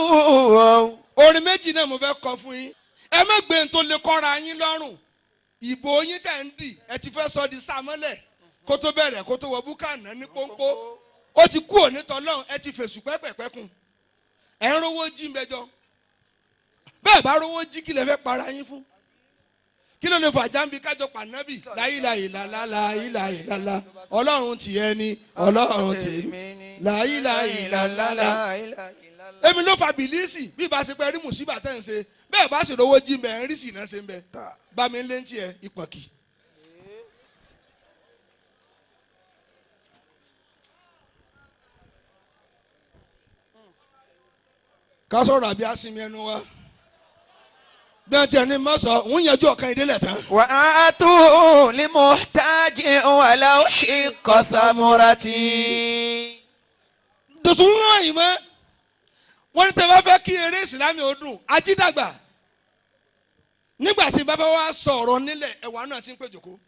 Orin méjì náà mo fẹ́ kọ fún yín. Ẹ má gbé n tó lè kọ́ra yín lọ́rùn. Ìbò yín tẹ̀ ń dì, ẹ ti fẹ́ sọ di sàmọ́lẹ̀ kó tó bẹ̀rẹ̀, kó tó wọ búkànà ní pọ́npọ́. Ó ti kú òní tọ́lọ́run, ẹ ti fèsù pẹ́pẹ́pẹ́ kún. Ẹ ń rówó jí mẹjọ. Bẹ́ẹ̀ bá rówó jí, kí lẹ fẹ́ para yín fún? Kí ló lè fà jáǹbi kájọ pànábì? Láyìláyìlálá, láyìláyìlálá. Ọlọ́run tì ẹ ní, Ọlọ́run tì mí. Láyìláyìlálá. Èmi ló fa bìlísì bí ìbá ṣe pé rí mùsíbà tẹ̀ ń ṣe. Bẹ́ẹ̀ bá ṣe rówó jí mbẹ̀ ń rí sì náà ṣe ń bẹ. Bá mi lé ń tiẹ̀ ìpọ̀kì. Ká sọ̀rọ̀ àbí àsinmi ẹnu wa. Bí wọ́n ti ẹni mọ́ sọ, ń yanjú ọ̀kan ìdílé tán. Wà á tó lè muhtaji wàlá ó ṣe kọ́sàmúratì. Dùsùn wọn yìí mọ́. Wọ́n ní tẹ́ bá fẹ́ kí eré ìsìlámì ó dùn, ajídàgbà. Nígbà tí bàbá wa sọ̀rọ̀ nílẹ̀, ẹ̀wà náà ti ń pè jòkó.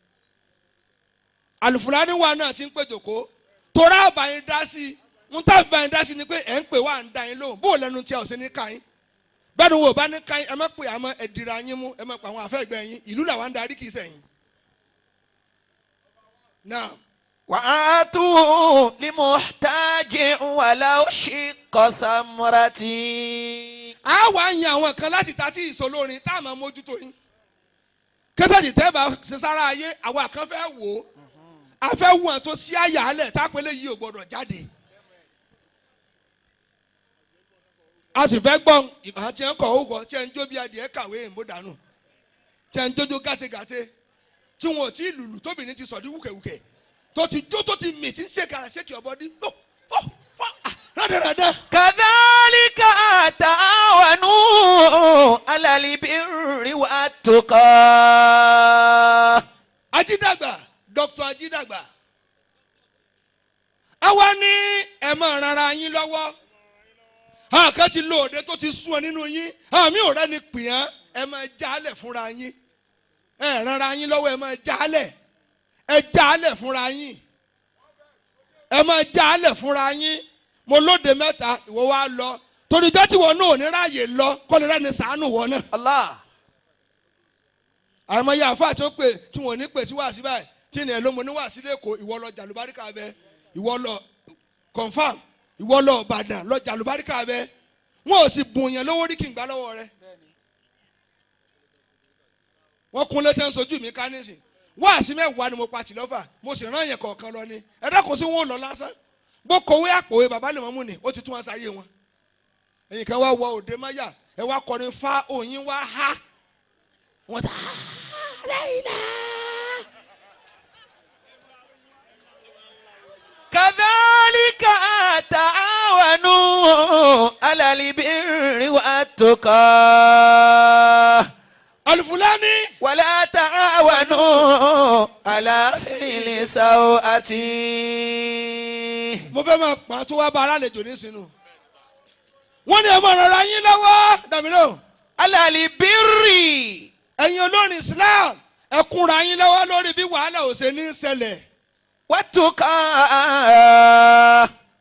Àlùfùlání wa náà ti ń pè jòkó. Torá àbáyé dá sí i. Ń tá àbáyé dá sí i ni pé ẹ̀ ń pè wá ń dá yín lóhùn. Bó o lẹ́nu tí a ò sí ní ká yín. Bẹ́ẹ̀ni wo bá ní ká yín, ẹ má pè àmọ́ ẹ dira yín mú, ẹ má pa àwọn àfẹ́gbẹ́ yín. Ìlú làwa ń darí kì í sẹ̀yìn. Náà. Wà á tó lè muhtaji wàlá ó ṣe kọ́sàmúratì. A wá yan àwọn kan láti ta tí ìsolórin tá a máa mójútó yín. Kẹ́tẹ́jì tẹ́ bá ṣe sára ayé, àwa kan fẹ́ wò ó. A fẹ́ wù wọn tó sí àyà alẹ̀ tá a pélé yìí ò gbọ́dọ̀ jáde. A sì fẹ́ gbọ́ ìgbà tí ń kọ̀ ó kọ, tí ń jó bí adìẹ kàwé ìmú dànù, tí ń jójó gàtégàté, tí wọn ò tí ì lùlù tóbìnrin ti sọ̀dí wùkẹ̀wùkẹ̀, tó ti jó tó ti mì tí ń ṣe kàrà ṣéèkì ọ̀bọ̀dí. Ó ó ó rádaràdà. Kadhalika ta'awanu 'alal birri wat-tuqa. Ajídàgbà, Dr. Ajídàgbà. Àwa ní ẹ máa rara yín lọ́wọ́. Àwọn kan ti lo òde tó ti sún ọ nínú yín. Àmì ò rẹ́ni pè án, ẹ máa jálẹ̀ fúnra yín. Ẹ rara yín lọ́wọ́, ẹ máa jálẹ̀. Ẹ jálẹ̀ fúnra yín. Ẹ máa jálẹ̀ fúnra yín. Mo lóde mẹ́ta, ìwọ wá lọ. Torí ijọ́ tí wọn náà ò ní ráàyè lọ, kọ́ lè rẹ́ni sàánù wọn náà. Allah. Àmọ́ ya àfa tí ó pè tí wọn ò ní pè sí wàásí báyìí, tí ní ẹ ló mọ ní wàásí lẹ́kọ̀ọ́, ìwọ lọ jàlùbáríkà bẹ, ìwọ lọ confam, ìwọ lọ Ìbàdàn lọ jàlùbáríkà bẹ, wọn ò sì bùn yẹn lówó rí kí n gbà lọ́wọ́ rẹ. Wọ́n kún létí ń sojú mi ká nísìn. Wàásí mẹ́wàá ni mo pa tìlọ́fà, mo sì rán yẹn kọ̀ọ̀kan lọ ni. Ẹ dákun sí wọn ò lọ lásán. Bó kọ̀wé àpòwé bàbá lè mọ́mú ni, ó ti tún wọn sáyé wọn. Ẹ̀yìn kan wá wọ òde máyà, ẹ wá kọrin fá òyìn wá há. Wọ́n ta láìlá. Kadhalika ta'awanu 'alal birri wat-tuqa. Alufulani. Wala ta'awanu 'ala fi'li sawati. Mo fẹ́ máa pa tó wá bá alálejò nísìnyí. Wọ́n ní ẹ máa rọra yín lọ́wọ́. Dàmílò. 'Alal birri. Ẹ̀yin olórin Islam, ẹ kúnra yín lọ́wọ́ lórí bí wàhálà ò ṣe ní ṣẹlẹ̀. Wat-tuqa.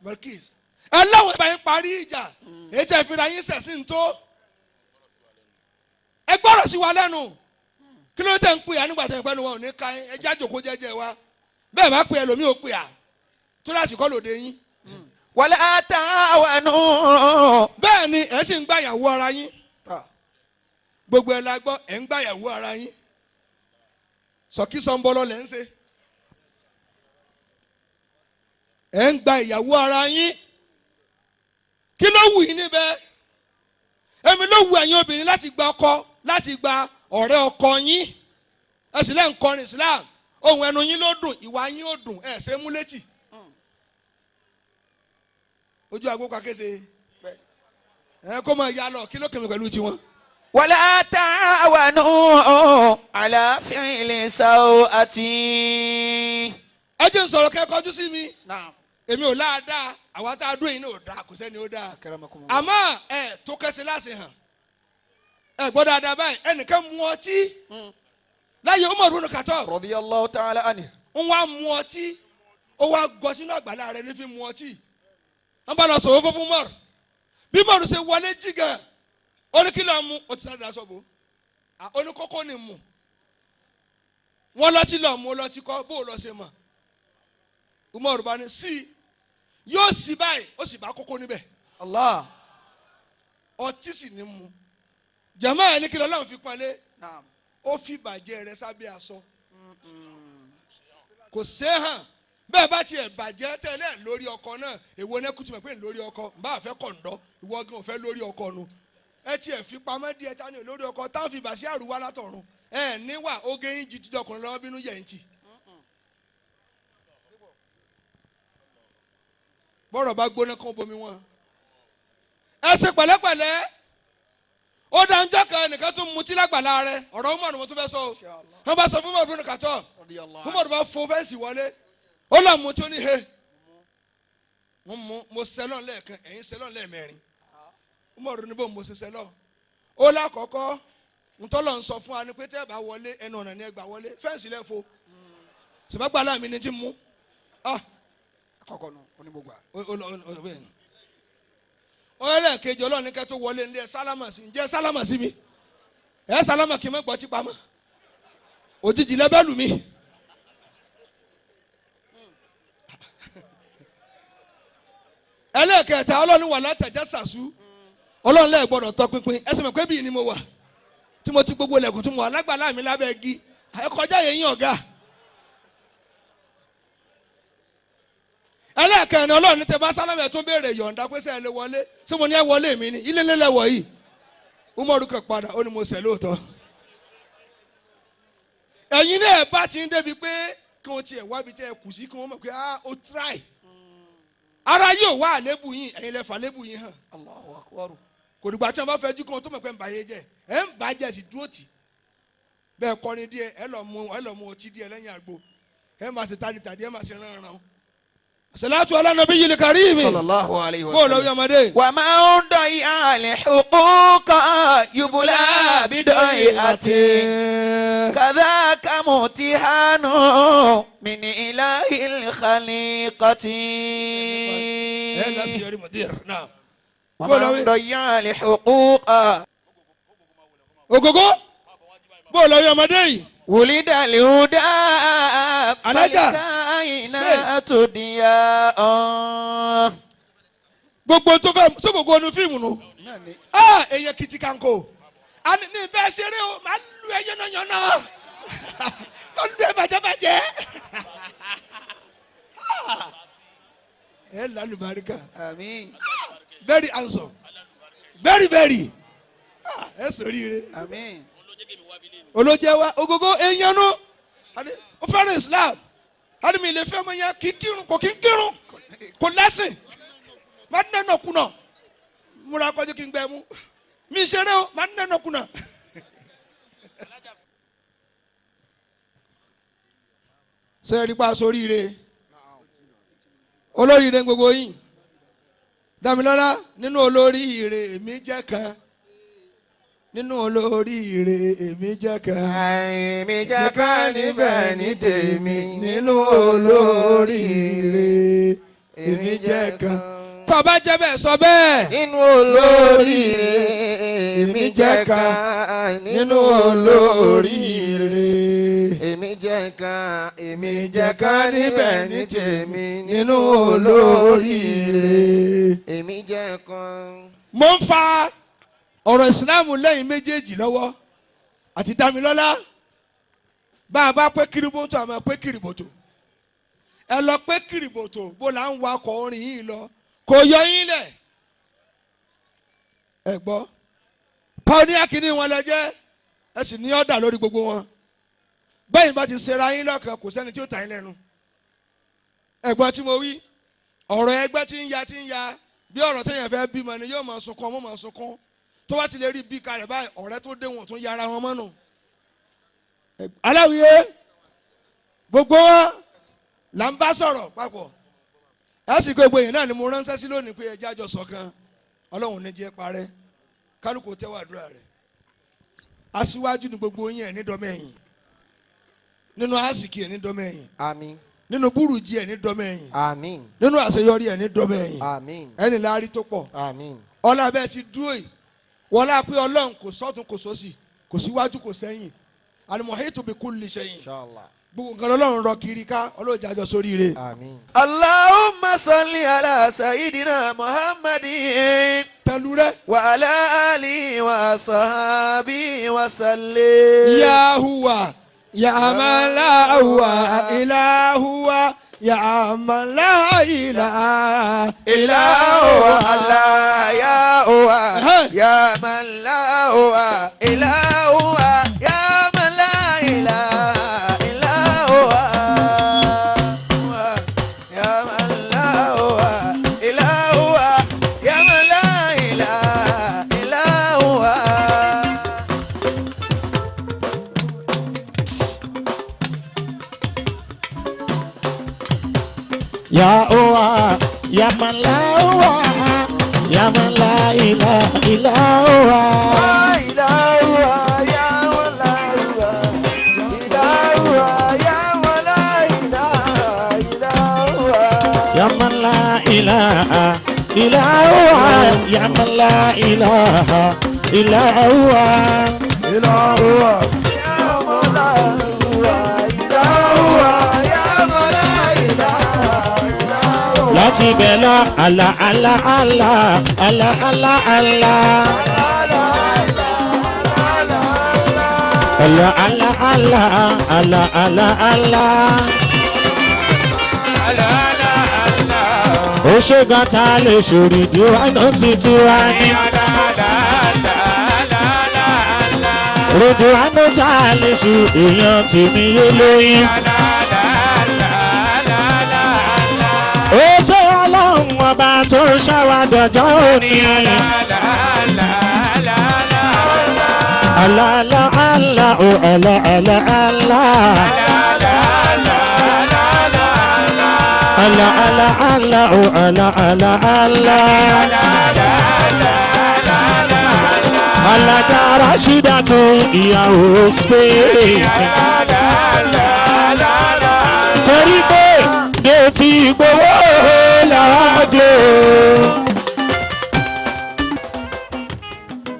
Balkis ẹ láwọn ìbá yín parí ìjà èyí tẹ́ fi ra yín sẹ̀sìn tó ẹ gbọ́dọ̀ sí wa lẹ́nu kí ló tẹ̀ ń pè á nígbà tẹ̀ ń pẹ́ nu wọn ò ní ká yín ẹ já jòkó jẹ́jẹ́ wa bẹ́ẹ̀ bá pè ẹlòmíì ò pè á tó láti kọ́ lòde yín. ولا تعاونوا Bẹ́ẹ̀ ni ẹ sì ń gbàyàwó ara yín, gbogbo ẹ̀ la gbọ́, ẹ̀ ń gbàyàwó ara yín, sọ̀kí sọ̀nbọ̀lọ̀ lẹ̀ ń ṣe, ẹ̀ ń gba ìyàwó ara yín. Kí ló wù yín níbẹ̀? Èmi ló wù ẹ̀yin obìnrin láti gba ọkọ, láti gba ọ̀rẹ́ ọkọ yín. Ẹ sì lẹ́ ń kọrin Islam, ohun ẹnu yín ló dùn, ìwà yín ò dùn, ẹ̀ ṣe é mú létí ojú àgbo kakése ẹ kó máa ya lọ. Kí ló kẹ́mi pẹ̀lú tiwọn? ولا تعاونوا على فعل سوءة. Ẹ jẹ́ n sọ̀rọ̀ kẹ́ kọjú sí mi. نعم. Èmi ò láadáa, àwa tá a dún yìí náà ò dáa, kò sẹ́ni ó dáa. أكرمكم الله. Àmọ́ ẹ tó kẹsẹ̀ láti hàn ẹ gbọ́ dáadáa báyìí, ẹnìkan mu ọtí láyé Umar ibn Khattab. رضي الله تعالى عنه. Ń wá mu ọtí, ó wá gọ sínú àgbàlá rẹ ní fi mu ọtí. Wọ́n bá lọ sọ̀rọ̀ fún Umar. Bí Umar ṣe wọlé jígan, ó ní kí ló mu? Ó ti sáré daṣọ bò ó ní kókó ni mu. Wọ́n lọ́tí lọ́ọ́ mu lọ́tí kọ́ bó o lọ ṣe mọ̀. Umar bá ní sí yóò sì báyìí, ó sì bá kókó níbẹ̀. الله. Ọtí sì ní mu. Jàmá ẹ̀ ní kí lọ́lọ́run fi pọ́nlé? نعم. Ó fi bàjẹ́ rẹ sábẹ́ aṣọ, kò sé hàn. Bẹ́ẹ̀ bá tiẹ̀ bàjẹ́ tẹ́lẹ̀ lórí ọkọ náà, èwo ní kùtùmọ̀ pé lórí ọkọ n bá fẹ́ kọ̀ǹdọ́, ìwọ gan ò fẹ́ lórí ọkọ nu. Ẹ tiẹ̀ fi pamọ́ díẹ̀, ta ni lórí ọkọ táwọn fi bàṣẹ́ àrùwá látọ̀run ẹ níwà oge yín ju jíjọ ọkùnrin lọ́wọ́ bínú yẹ̀yìn tì. Bọ́rọ̀ bá gbóná kán bomi wọn. Ẹ ṣe pẹ̀lẹ́pẹ̀lẹ́. Ó dáńjọ́ kan, ẹnìkan tún mutí lágbàlá rẹ. Ọ̀rọ̀ Umaru mo tún fẹ́ sọ o. Wọ́n bá sọ fún Umaru bin Khattab, Umaru bá fo fẹ́ǹsì wọlé, ó lọ mutí, ó ní he mo mú mo sẹlọ̀n lẹ́ẹ̀kan, ẹ̀yin sẹlọ̀n lẹ́ẹ̀mẹ́rin. Umaru ní bò mo ṣe sẹlọ̀n? Ó lákọ̀ọ́kọ́ ntọ́lọ̀ ń sọ fún wa ni pé tẹ́ ẹ bá wọlé, ẹnu ọ̀nà ni ẹ gbà wọlé, fẹ́ǹsì lẹ́ fo, sọ̀bẹ́gbàlá mi ni ti mú ah. Àkọ́kọ́ nu onígbogbo. Bẹ́ẹ̀ ni. Ọlọ́ọ̀kejì, ọlọ́run ní kẹ́ tó wọlé nílé ẹ sálámà sí. Ǹjẹ́ sálámà sí mi? Ẹ sálámà kí n má gbọ́ tí pamọ́ òjijì lẹ́bẹ̀lù mi. Ẹlẹ́ẹ̀kẹta, ọlọ́run wà látẹ̀jẹ́ sàṣú, ọlọ́run lẹ́ẹ̀ gbọ́dọ̀ tọpinpin. Ẹ sì mọ̀ pé bíi ni mo wà tí mo ti gbogbo lẹ̀kùn tí mo wà lágbàlá mi lábẹ́ igi, ẹ kọjá yẹn yín ọ̀gá. Ẹlẹ́ẹ̀kẹrin, ọlọ́run ní tẹ bá sálámù ẹ̀ tún béèrè yọ̀ǹda pé sẹ́ ẹ lè wọlé. Ṣé mo ní ẹ wọlé mi ni ilé lélẹ̀ wọ̀ yìí? Umaru kan padà, ó ní mo ṣẹ̀ lóòótọ́. Ẹ̀yin náà bá ti ń débi pé kí wọ́n tiẹ̀ wábi tẹ́ ẹ kù sí, kí wọ́n mọ̀ pé ah, ó try. Ara yóò wá àlébù yín, ẹ̀yin lẹ fà àlébù yín hàn. Allahu akbar. Kò dìgbà tí wọ́n bá fẹ́ jú kí wọ́n tó mọ̀ pé ń bàyé jẹ́, ẹ̀ ń bàjẹ́ sì dúró tì bẹ́ẹ̀ kọrin díẹ̀, ẹ lọ mu ọtí díẹ̀ lẹ́yìn àgbo, ẹ máa ṣe tàdí tàdí, ẹ máa ṣe ránran. Salatu ala nabiyil karimi. Sallallahu alayhi wa Bó o lọ wí sallam. ọmọdé. ومن ضيع الحقوق يبلى بضيعة، كذاك امتحان من إله الخليقة. Ẹ lásì yọrí mọ̀dír náà. Bó o lọ ومن wí. ضيع الحقوق Ògógó, bó o lọ wí ọmọdé yìí. ولد الهدى Alájà, فالكائنات ضياء. Gbogbo tó fẹ́ sókòkò onu fíìmù nù. Ah, èyàn kìtì kanko. A ní ní bẹ́ẹ̀ ṣeré o, màá lu ẹ yánnayànna. Màá lu ẹ bàjẹ́bàjẹ́. Ẹ lálùbáríkà. آمين. Very handsome. Very very. Ah, ẹ sòríire. آمين. Olójẹ wa ogogo enyanu ó fẹ́ràn Islam, hali mi lè fẹ́ ọmọ yẹn kì í kírun, kò kí ń kírun, kò lẹ́sìn, má nẹ́nà kùnà múra kọjú kí n gbẹ mú mi ṣeré o, má nẹ́nà kùnà. Sẹ́ẹ̀rí pa sóríire, olóríire gbogbo yìí, Dàmílọ́lá nínú olóríire èmi jẹ́ kan, nínú olóríire èmi jẹ́ kan. Èmi jẹ́ ká níbẹ̀ ní tèmi. Nínú olóríire. Èmi jẹ́ kan. Tó bá jẹ́ bẹ́ẹ̀ sọ bẹ́ẹ̀. Nínú olóríire èmi jẹ́ kan. Nínú olóríire. Èmi jẹ́ kan. Èmi Èmi jẹ́ kan níbẹ̀ ní tèmi nínú olóríire. Èmi jẹ́ kan. Mo ń fa ọ̀rọ̀ ìsìláàmù lẹ́yìn méjèèjì lọ́wọ́ àti Dámilọ́lá. Bá a bá pé kiriboto, àmọ́ pé kiriboto. Ẹ lọ pé kiriboto bó la ń wakọ̀ orin yìí lọ kò yọ yín lẹ̀. Ẹ gbọ́, pioneer kìíní wọn lọ jẹ́, ẹ sì ní ọ̀dà lórí gbogbo wọn. Bẹ́ẹ̀ bá ti ṣera yín lọ́kàn, kò sẹ́ni tí ó ta yín lẹ́nu. Ẹ̀gbọ́n tí mo wí, ọ̀rọ̀ ẹgbẹ́ tí ń ya tí ń ya bí ọ̀rọ̀ téèyàn fẹ́ bímọ ni yóò máa sunkún, ọmọ máa sunkún. Tó bá ti lè rí bí kalẹ̀ báyìí, ọ̀rẹ́ tó dé wọn tún yára wọn mọ́nu. Aláwìyé, gbogbo wọn là ń bá sọ̀rọ̀ papọ̀. Ẹ sì gbogbo èèyàn náà ni mo ránṣẹ́ sí lónìí pé ẹjẹ́ àjọ ṣọ̀kan. Ọlọ́run ní jẹ́ parẹ́, kálukú tẹ́wọ́ àdúrà rẹ̀. Aṣíwájú ni gbogbo yín, ẹ̀ ní dọ́mẹ̀yìn nínú àsìkí, ẹ̀ ní dọ́mẹ̀yìn. Àmín. Nínú búrújì, ẹ̀ ní dọ́mẹ̀yìn. Àmín. Nínú àṣeyọrí, ẹ̀ ní dọ́mẹ̀yìn. Àmín. Ẹni láárí tó pọ̀. Àmín. Ọlá bẹ́ẹ̀ ti dúró yìí, wọlá pé Ọlọ́run kò sọ́tún, kò sósì, kò síwájú, kò sẹ́yìn, al-muhitu bi kulli shay'in. Inshallah. Gbogbo nǹkan Ọlọ́run rọ kiri ká, Ọlọ́run jájọ sóríire. Àmín. اللهم صل على سيدنا محمد Pẹ̀lú rẹ. وعلى آله وصحبه وسلم. Ya huwa ya man la huwa ila huwa ya man la ilaha إلا هو الله يا هو يا من لا هو إلا هو يا من لا إله إلا هو يا من لا هو إلا هو يا من لا إله إلا هو. يا هو يا من لا هو يا من لا إله إلا هو. إلا هو يا ولا هو إلا هو يا ولا إله إلا هو. يا من لا إله إلا هو يا من لا إله إلا هو. إلا هو. يا ولا هو إلا هو يا ولا إله إلا هو. Láti bẹ̀ lọ àlà àlà àlà àlà àlà àlà àlà àlà àlà àlà àlà àlà. Ó ṣègùn tá a lè ṣòrìdì wánú títí wá ní. Rèdò àánú tá a lè ṣù èèyàn tèmi yé lóyún. Ó ṣe Ọlọ́run ọba tó ń ṣàwádọ̀jọ́ òní. Àlá àlá àlá ò àlá àlá àlá. Àlá àlá àlá ò àlá àlá àlá. Alájà Rashida tó ìyàwó Spain. Torí pé dé ti gbowó làwọn dé o.